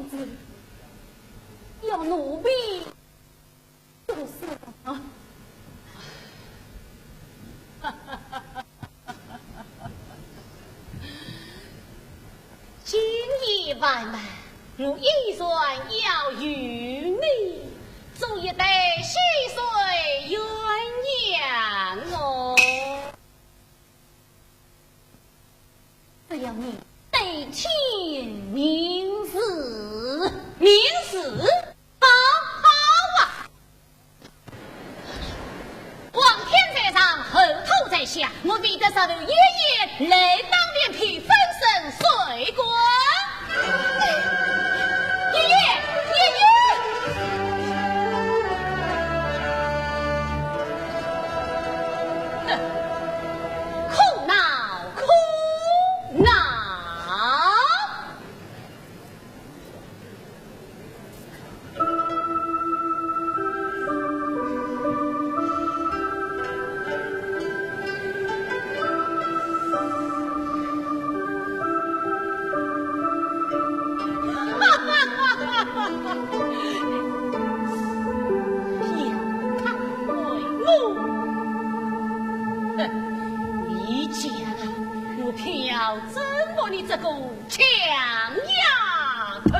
子，要奴婢做什么？今夜晚来，我依然要与你做一对溪水鸳鸯哦。 只要你对天明誓。明誓？好，好啊！皇天在上，后土在下，我非得杀头爷爷来当面批分身水官。爷爷，爷爷！哼，苦恼，苦恼！ 你家啊，我偏要征服你这个 强丫头。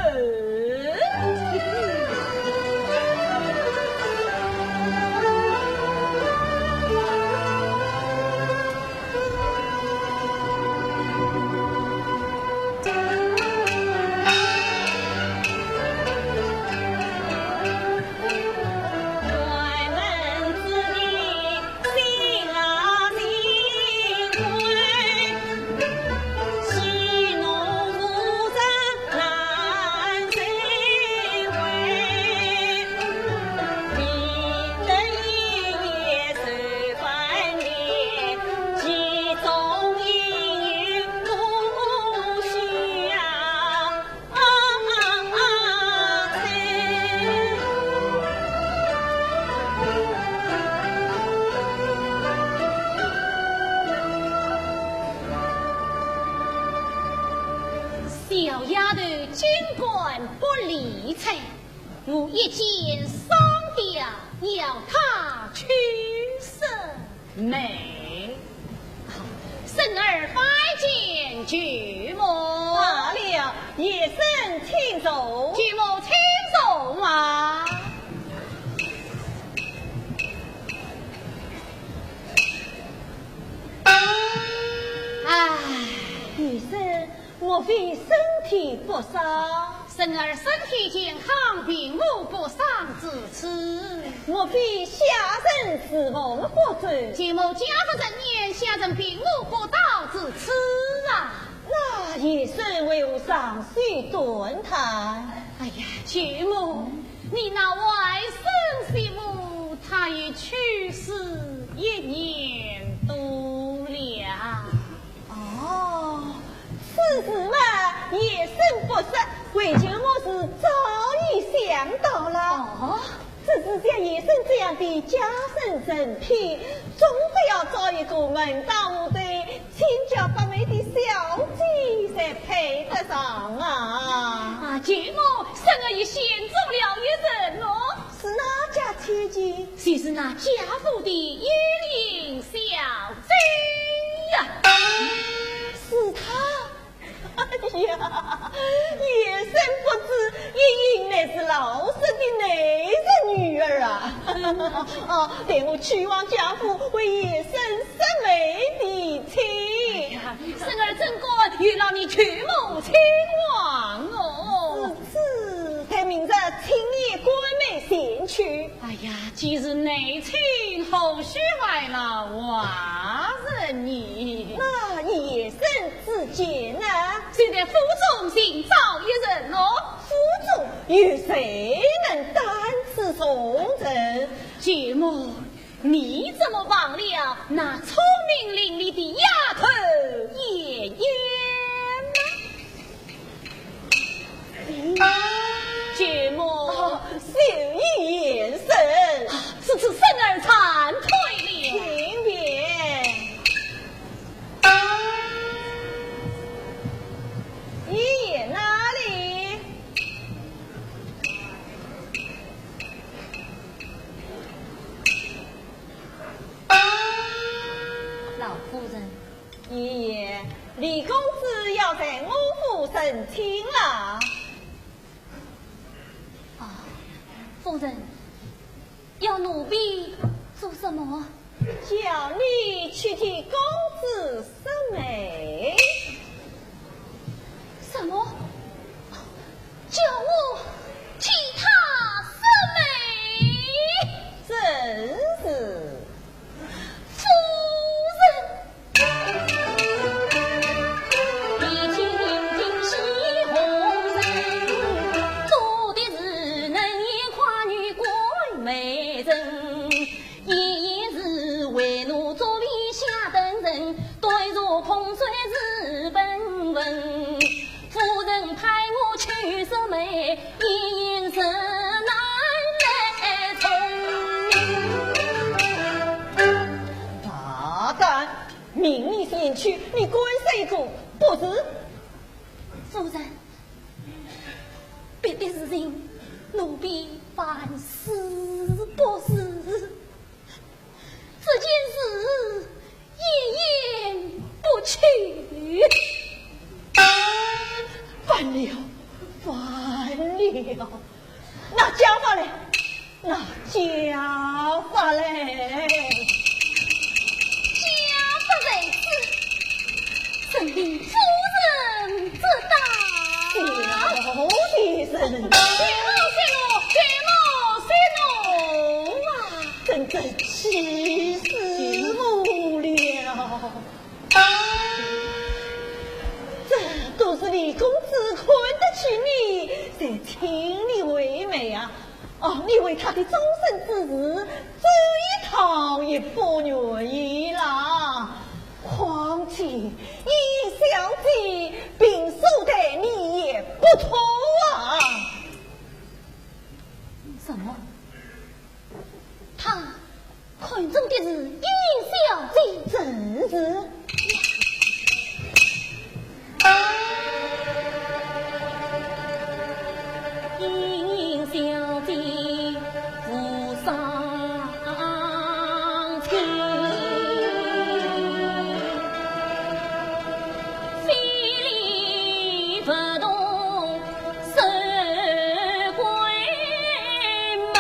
小丫头尽管不理睬，我一见双标，要她去说媒。 孙儿拜见舅母。罢了，爷孙请坐。舅母请坐啊。唉，爷孙，莫非身体不适？ 孙儿身体健康，并无不适之处。莫非下人侍奉不周？舅母家法森严，下人并无不到之处啊。那爷孙为何双手断叹？哎呀，舅母，你那外甥媳妇，她已去世一年多了。 哦，此事嘛，爷孙不说，为舅母是早已想到了。哦。只是像爷孙这样的家圣人品，总得要找一个门当户对、亲家百面的小姐才配得上啊。啊，舅母，孙儿已选中了一人哦。是哪家千金？就是那家府的莺莺小 姐呀，是她。哎呀，爷孙不知，莺莺乃是老舍的内侄女儿啊。哦，待我去往家府，为爷孙说媒提亲。哎呀，孙儿怎敢有劳你舅母亲往哦。是，待明日请你官媒前去。哎呀，既是内亲，何须 外劳外人呢？那爷孙之间呢？就在府中寻找一人咯。府中有谁能担此重任？舅母，你怎么忘了那聪明伶俐的丫头莺莺呢？ 舅母。哦，秀英贤婿。啊，是，是，孙儿惭愧了。请便。莺莺哪里？李公子要在我府成亲了。啊，夫人，要奴婢做什么？叫你去替公子说媒。什么？叫我替他说媒？正是。夫人。 大胆！ 命你前去，你敢说一个不是？夫人，别的事情奴婢万死不辞，这件事一言不去。完了，完了！ 拿家法来，拿家法来。家法在此，任凭夫人怎打。小的人。随我，随我，随我啊！真正气死我了。 这都是李公子看得起你，才请你为媒啊。哦，你为他的终身之事，走一趟也不愿意啦。况且，莺莺小姐平素待你也不错啊。什么？ 他看中的是莺莺小姐。正是。莺莺小姐无双亲，非礼勿同 守闺门。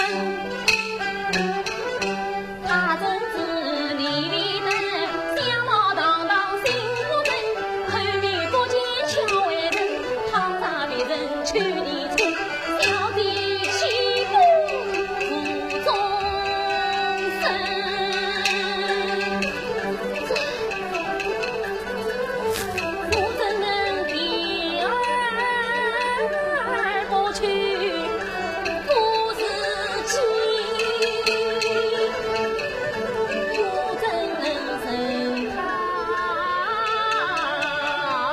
她真是丽丽的，相貌堂堂心不正，口蜜腹剑巧为人，倘若别人求你情，小姐岂不负终身？ 我怎能避而不去？不是情，我怎能任她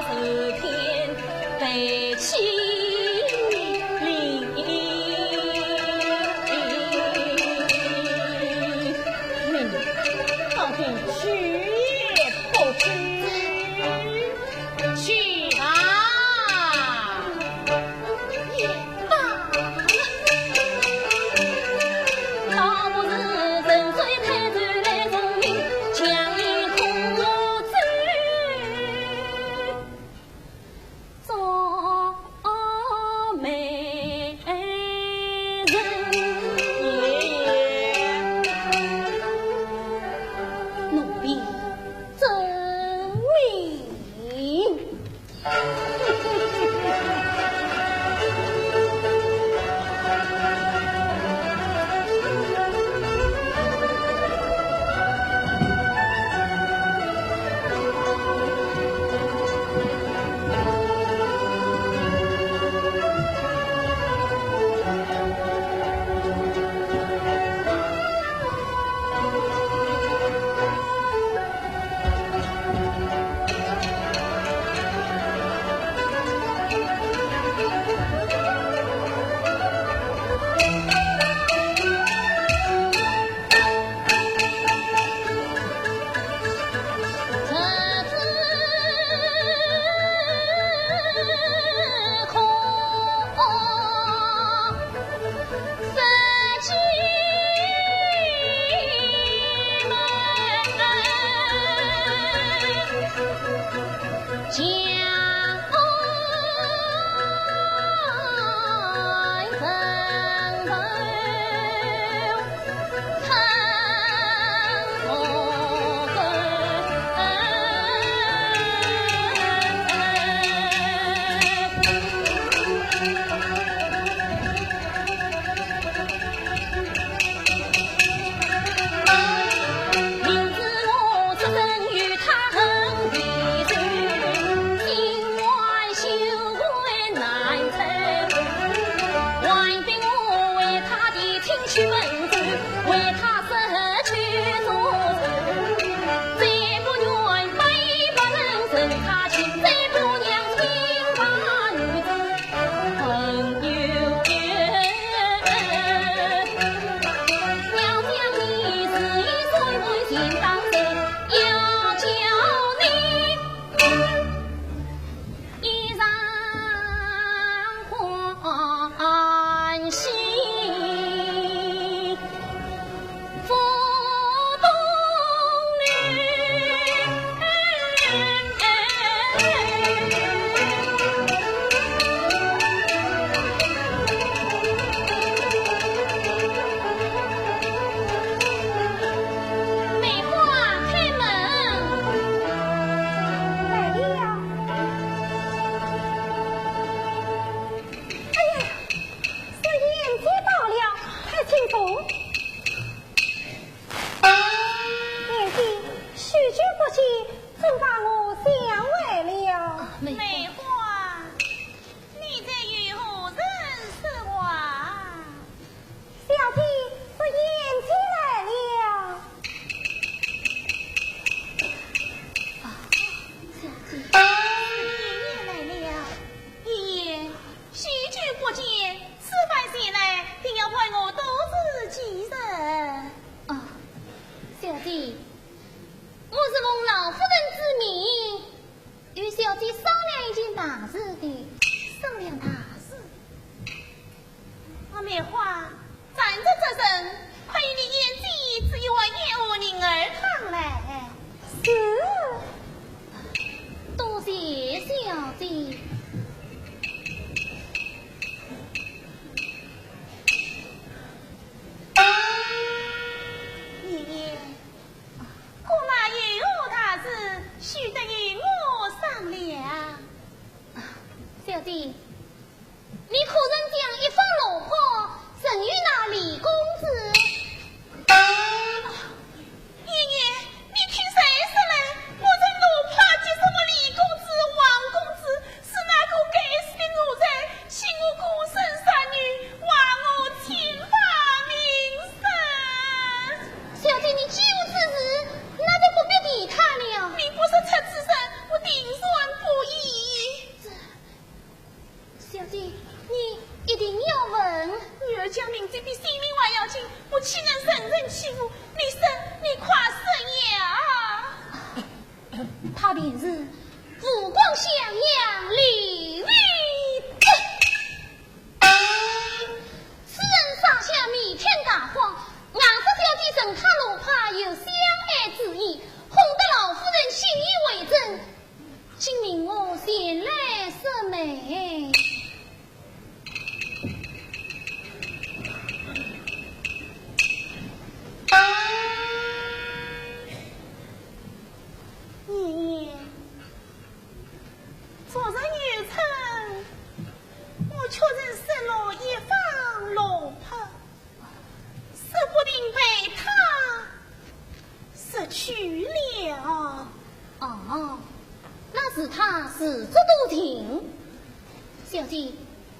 受天背弃凌？ 你到底去也不去？去吧。也罢了。倒不如人追太子来从命，强颜恐我追。 做媒人。奴婢遵命。花，站着则甚，快与你研究这一碗燕窝银耳汤来。是。多谢小姐。爷爷，姑奶有何大事，须得与我商量。小姐， 你可曾将一方罗帕赠与那李公子？爷爷，你听谁说的？我曾罗帕给什么李公子、王公子？是那个该死的奴才，欺我孤身杀女，还我清白名声。小姐，你既有此事，那就不必提他了。你不说出此事，我定然不依。这 小姐，你一定要问。女儿家命比性命还要紧，我岂能任人欺负？你说，你快说呀！他便是湖广襄阳李卫德。此人生性弥天大谎，硬说小姐赠他罗帕有相爱之意，哄得老夫人信以为真。 请命我前来说媒。爷爷，昨日有春，我确实失落一方罗帕。 说不定被他拾去了。哦，那是他自作多情。小姐，你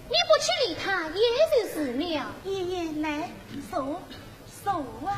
不去理他也就是了。爷爷，来，坐，坐啊。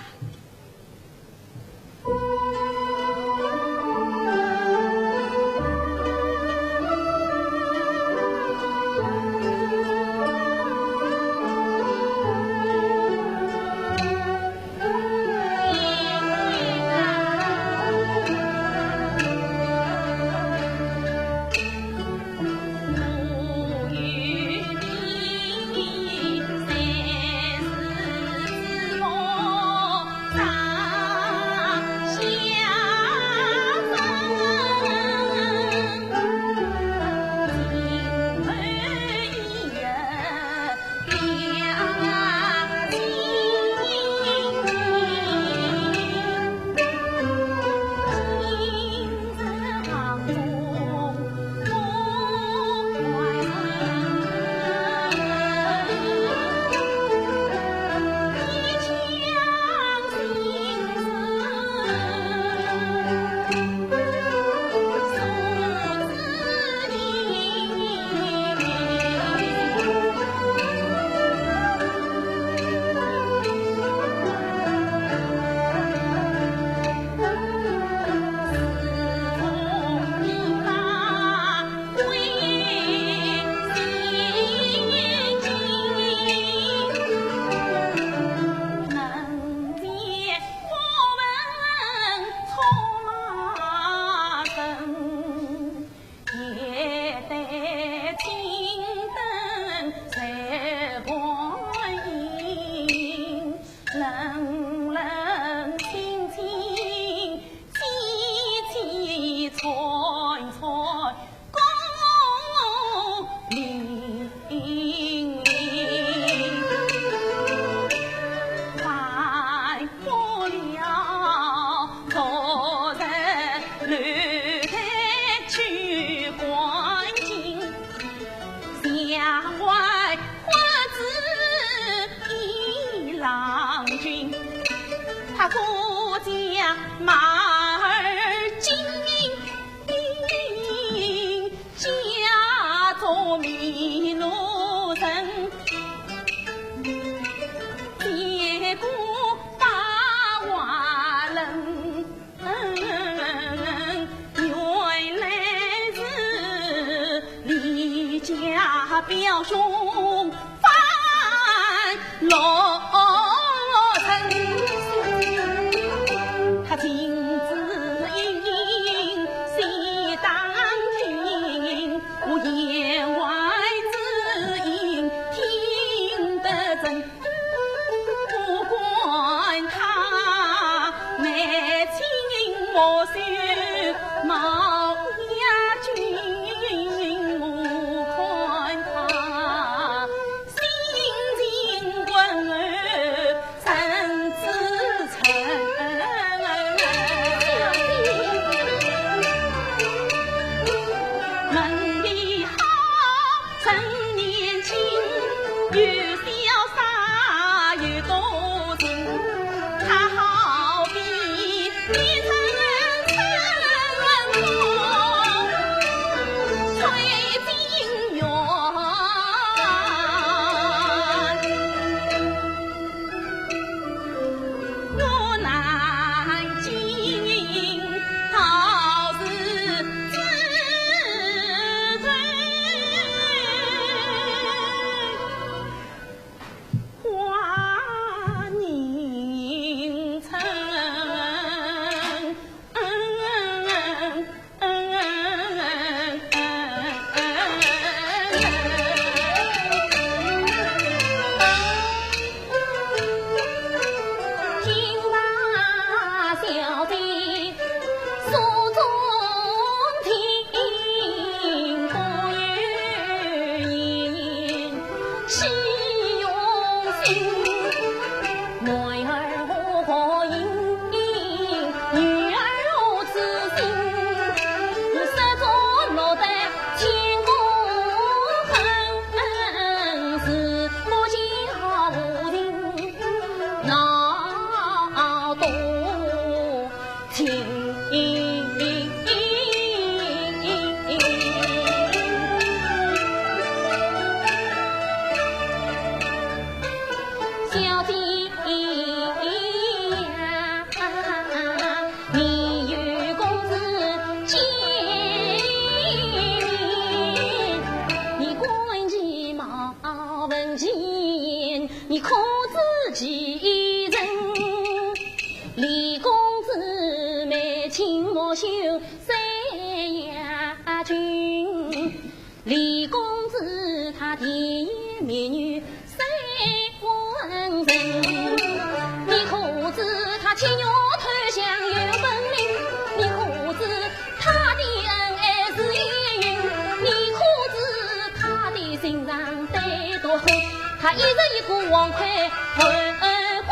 不管他眉清目秀，貌雅俊，我看他性情温和，人之臣。门第好， 人年轻，又潇洒又多情，他好比一阵春风吹进园。我难尽道是 花迎春。金华小姐 诉衷情，不由言起用心。男儿何应，女儿何自信？手中落得千古恨，是不教无情闹多 情。小姐呀，你与公子见面，你观其貌，问其言，你可知其人？ 李公子眉清目秀，赛雅俊。李公子他甜言蜜语，赛温存。你可知他吃肉偷香有本领？你可知他的恩爱是依云？你可知他的心肠歹毒狠？ 他一日一个王魁后归。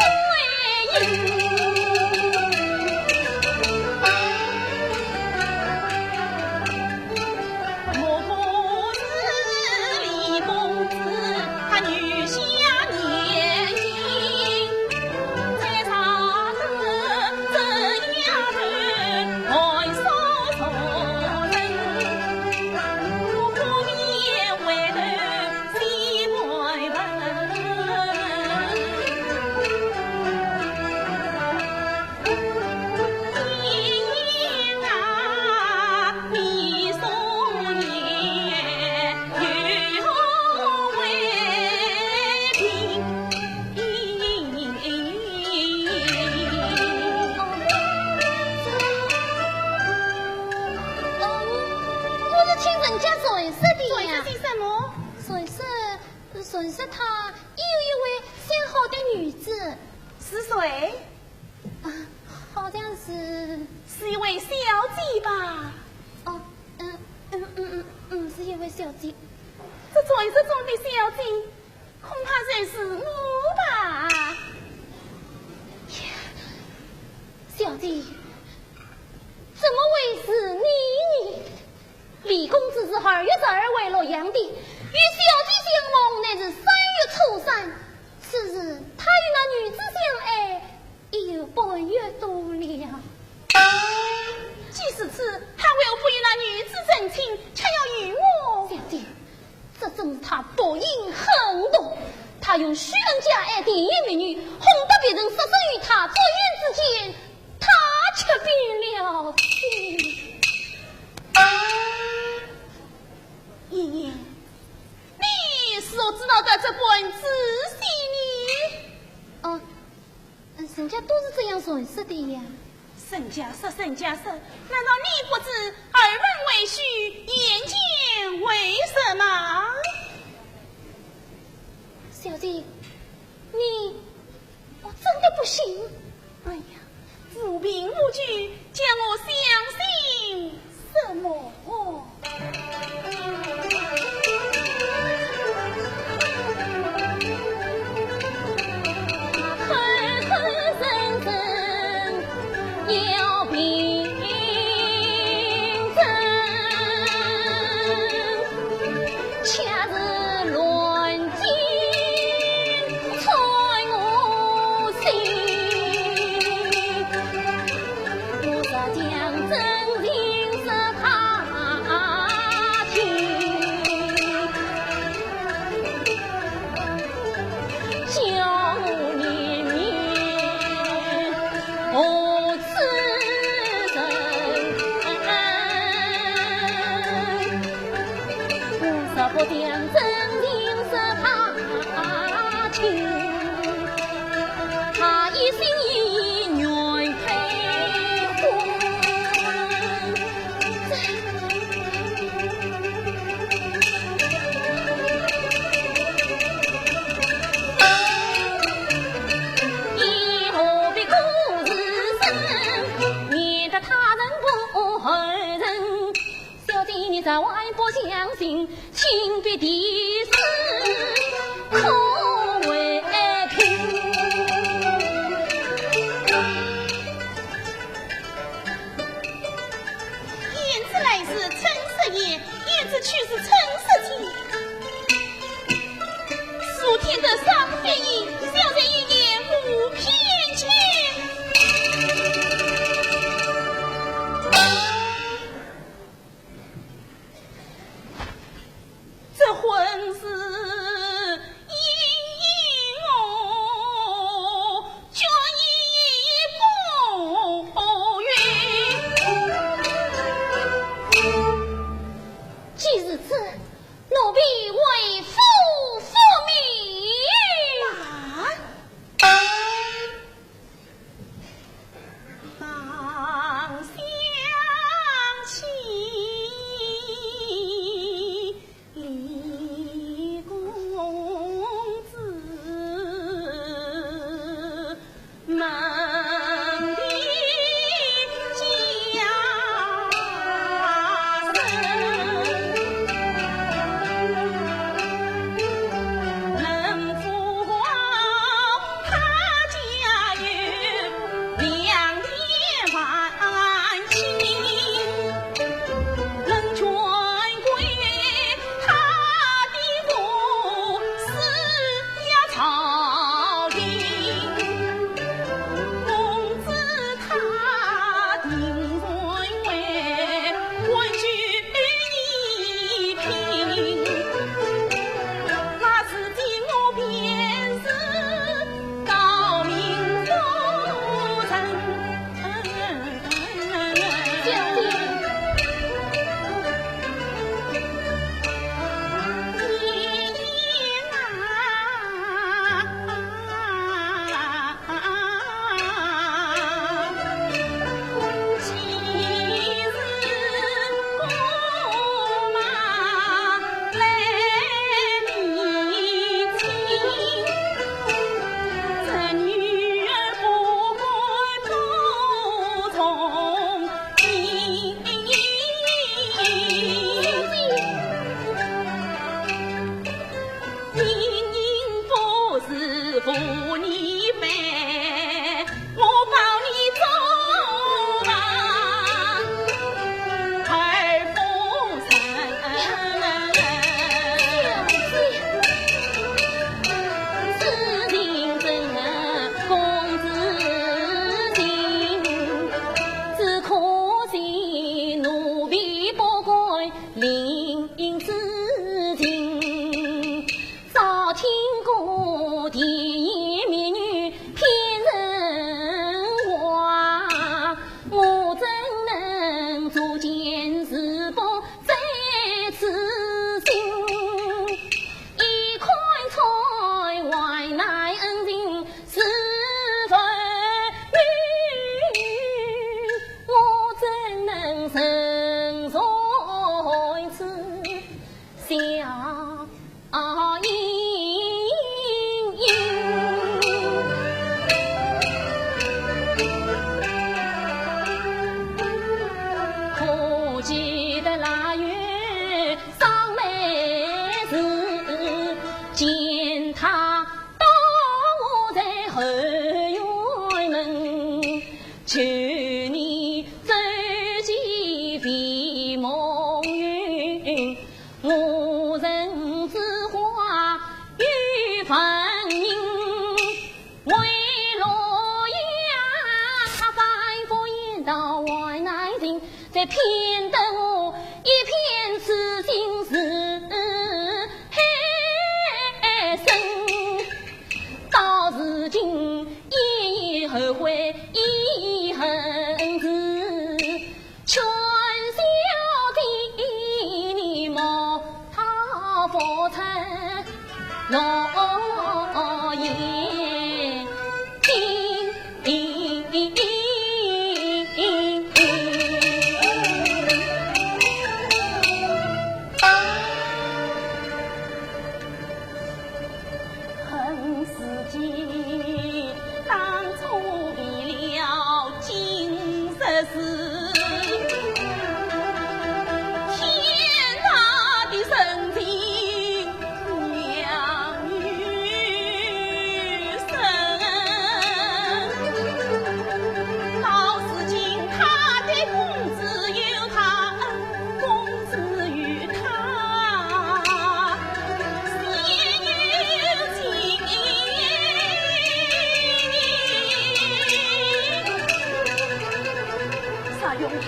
莫不是李公子，他女下年轻，在上头这丫头寒舍俗人，我不免回头 哦，我是听人家传说的呀。传说些什么？传说，传说他有一位相好的女子。是谁？啊，好像是，是一位小姐吧？哦，嗯，嗯，嗯，嗯，嗯，是一位小姐。这传说中的小姐， 恐怕就是我吧。呀，小姐，怎么会是你呢？李公子是二月十二回洛阳的，与小姐相逢乃是三月初三，此时他与那女子相爱， 已有半月多了。既如此，他为何不与那女子成亲，却要与我？小姐，这正是他不因狠毒，他用许人家爱甜言蜜语，哄得别人失身于他，转眼之间，他却变了心。莺莺，你如何知道的这般子细呢？哦， 嗯，人家都是这样传说的呀。人家说，人家说，难道你不知耳闻为虚，眼见为实吗？小姐，万不相信，今别第四可为凭。胭脂来时称十一，胭脂去时称十七。数天的赏月夜，小姐一夜无偏跈。 这婚事应应我，决意不允。既如此，奴婢为夫复命。啊？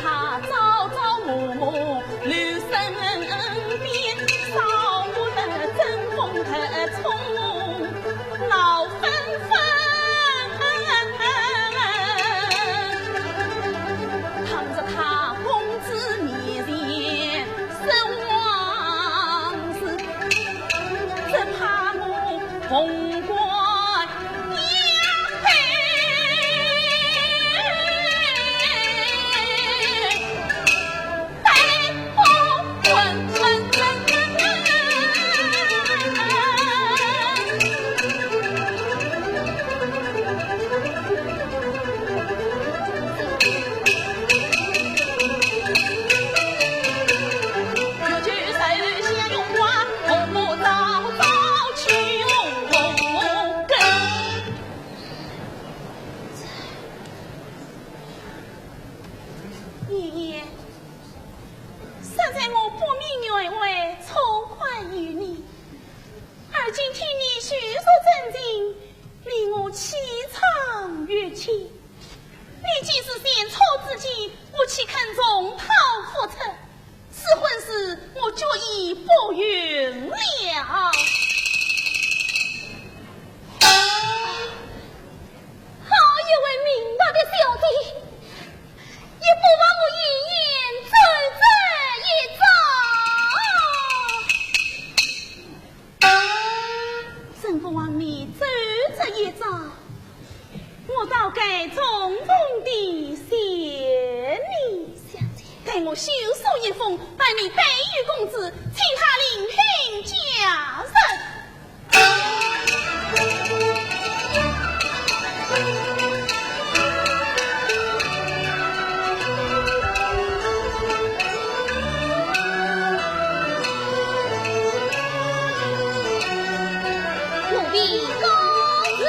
他朝朝暮暮留身边，少不得争风特冲闹纷纷。倘若他公子面前生往事，只怕我泓官 爷爷，实在我不明原委，错怪于你。而今听你叙述真情，令我启肠月泣。你既是先错之己，我岂肯重蹈覆辙？ 此婚事我决意不允了。好一位明白的小姐，也不枉我一言走这一遭。 真不枉你走这一遭，我倒该重重地谢你。小姐，待我修书一封，拜你带与公子，请他另聘佳人。 奴婢告辞。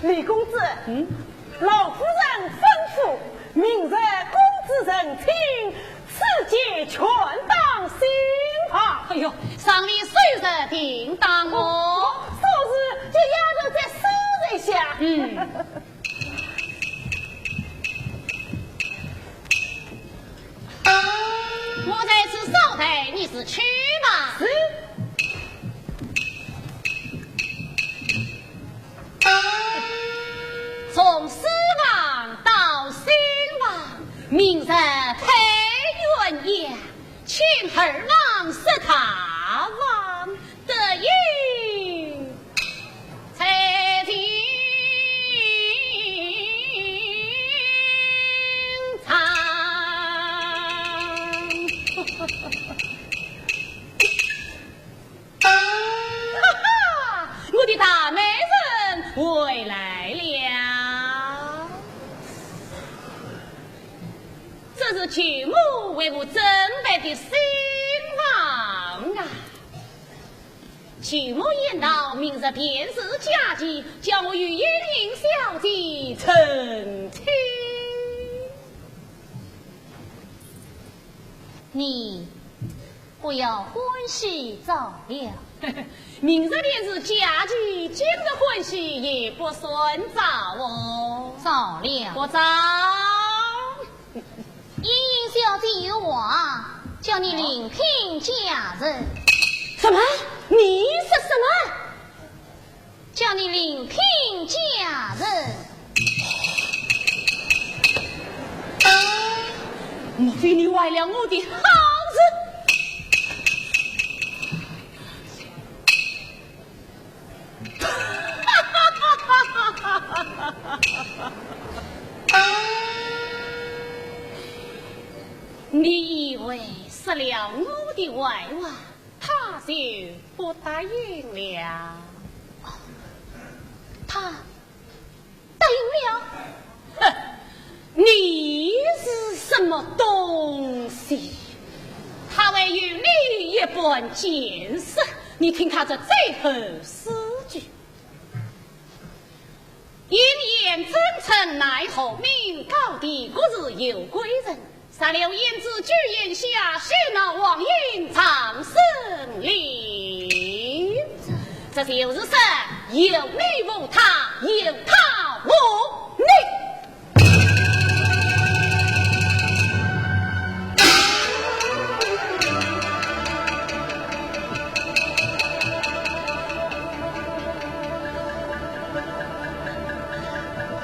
李公子，嗯？老夫人吩咐，明日公子成亲，此节全当新房。哎呦，上联首字定当哦。哦，首字就丫头再修一下。嗯。我在此稍待，你自去吧。是。 从书房到新房，明日配鸳鸯，请二房设大房，得有采苹茶。 哈哈，我的大美人回来了。这是舅母为我准备的新房啊。舅母言道，明日便是佳期，叫我与莺莺小姐成亲。你 不要欢喜早了。明日便是佳期，今日欢喜也不算早哦。早了。不早。莺莺小姐有话，叫你另聘佳人。什么？你说什么？叫你另聘佳人。莫非你坏了我的好事？ 你以为说了我的坏话，他就不答应了？他答应了？哼，你是什么东西？他还有你一半见识，你听他这最后四句。 莺燕征程奈何，名高帝国是有贵人。杀了胭脂九泉下，许那王爷长生灵。这就是说，有你无他，有他无你。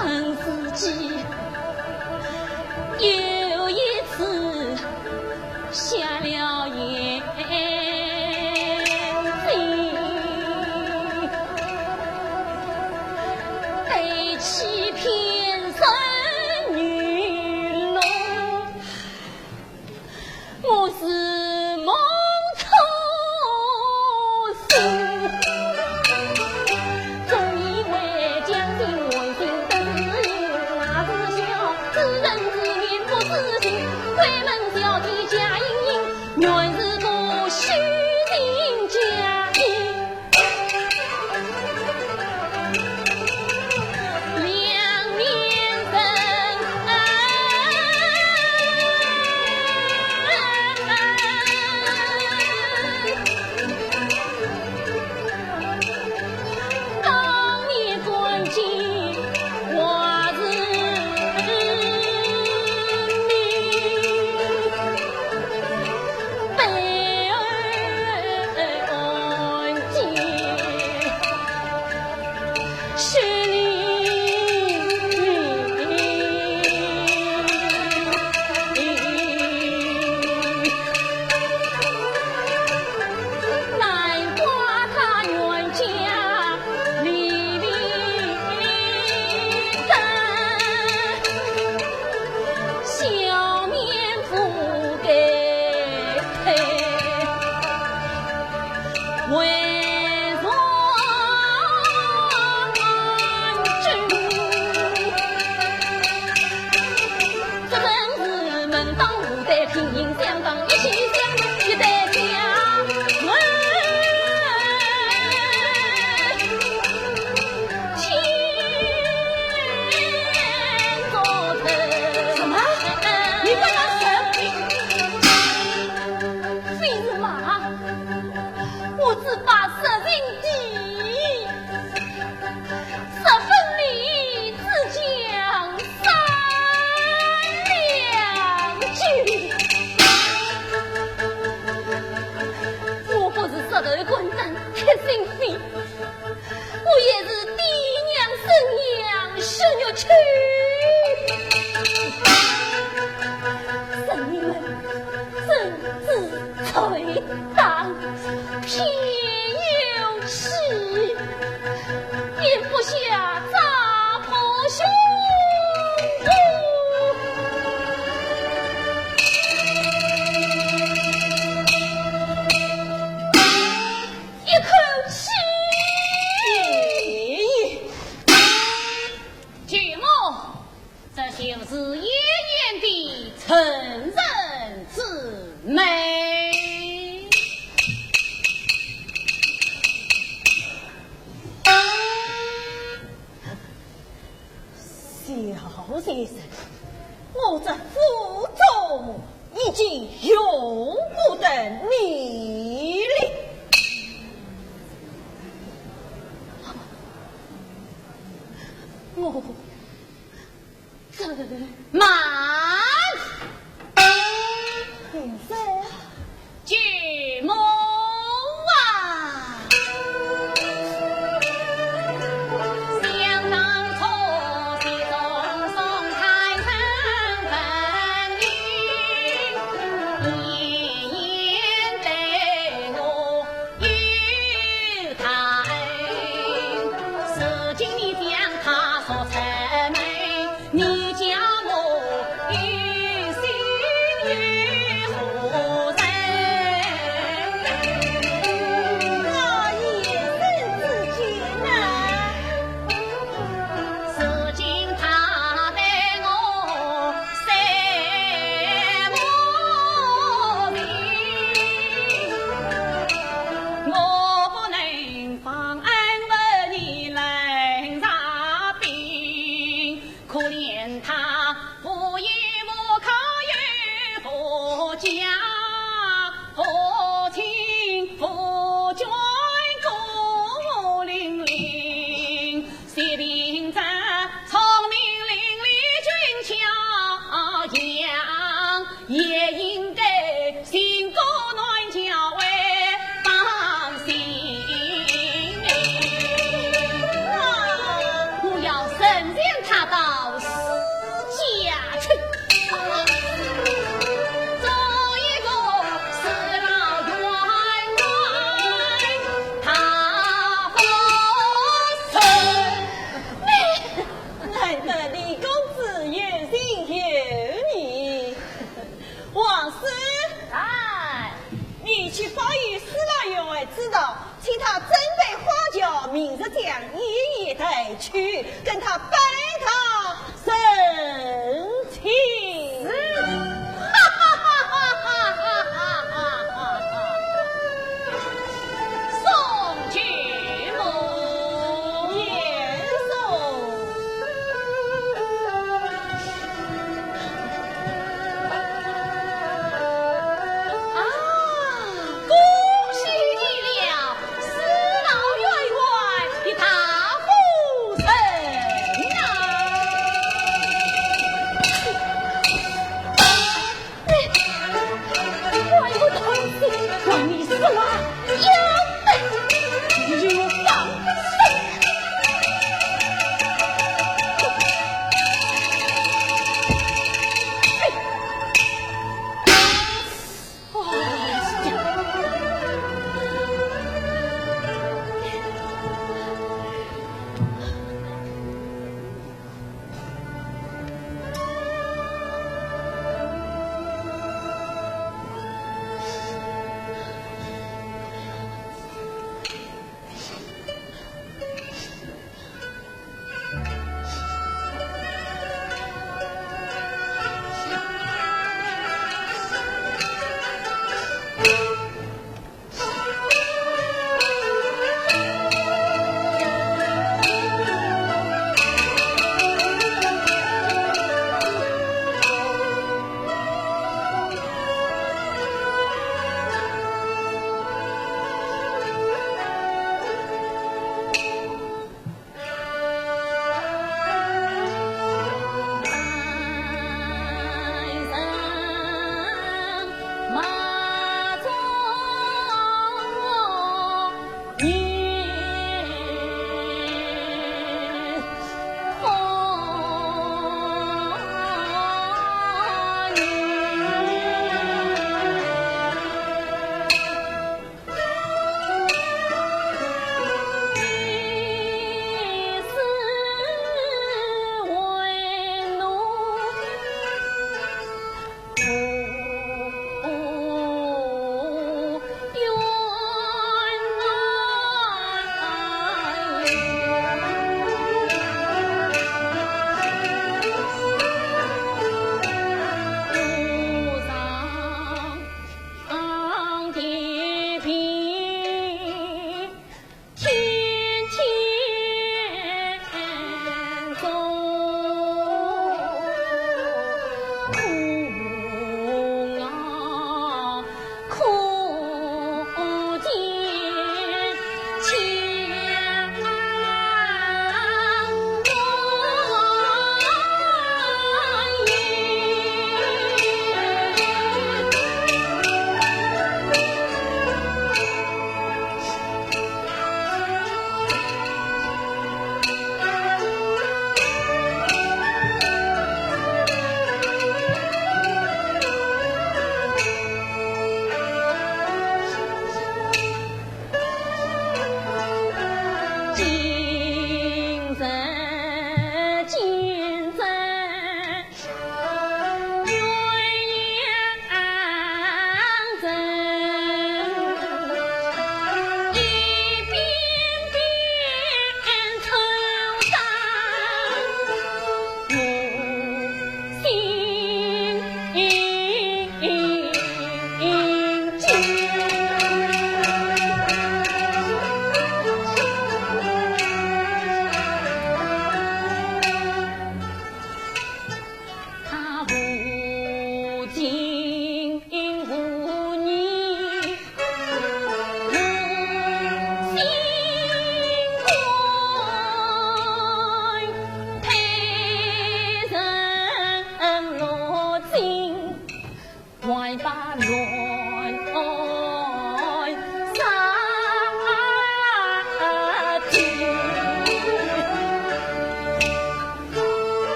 恩师姐，又一次瞎了眼睛，对欺骗人女郎。 我是梦初醒，总以为将心换心，但是有那是笑，知人知面不知心，闺门小姐假盈盈，原是个虚情假意。 两面人，当面关照话是明，背后 什么？你不能说？非是马，我只把十斤地，十分里只讲三两句。我不是石头滚蛋铁心肺， 我也是爹娘生养血肉亲。人们真知罪大，偏有欺，咽不下砸破胸。 一口气。舅母，这就是莺燕的成人之美。小先生，我这府中 已经容不得你了。我这……慢！先生。舅母啊！呀，父亲夫君孤零零，薛平章聪明伶俐俊俏样，也应该寻个男教为放心。我要顺便他到 家去。做一个侍老员外，他不成。难得李公子有情有义，王师，哎。你去报与侍老员外知道， 请他准备花轿，明日将爷爷抬去，跟他拜堂成亲。是。哈哈哈哈哈哈哈哈哈！宋岳母。严嵩。啊，恭喜你了！ 侍老员外的大夫人啊！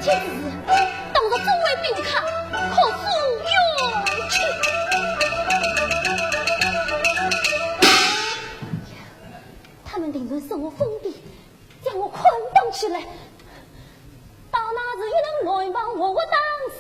当着众位宾客，可是冤屈。他们定然说我疯的，将我捆绑起来，到那时又能乱放我，我当时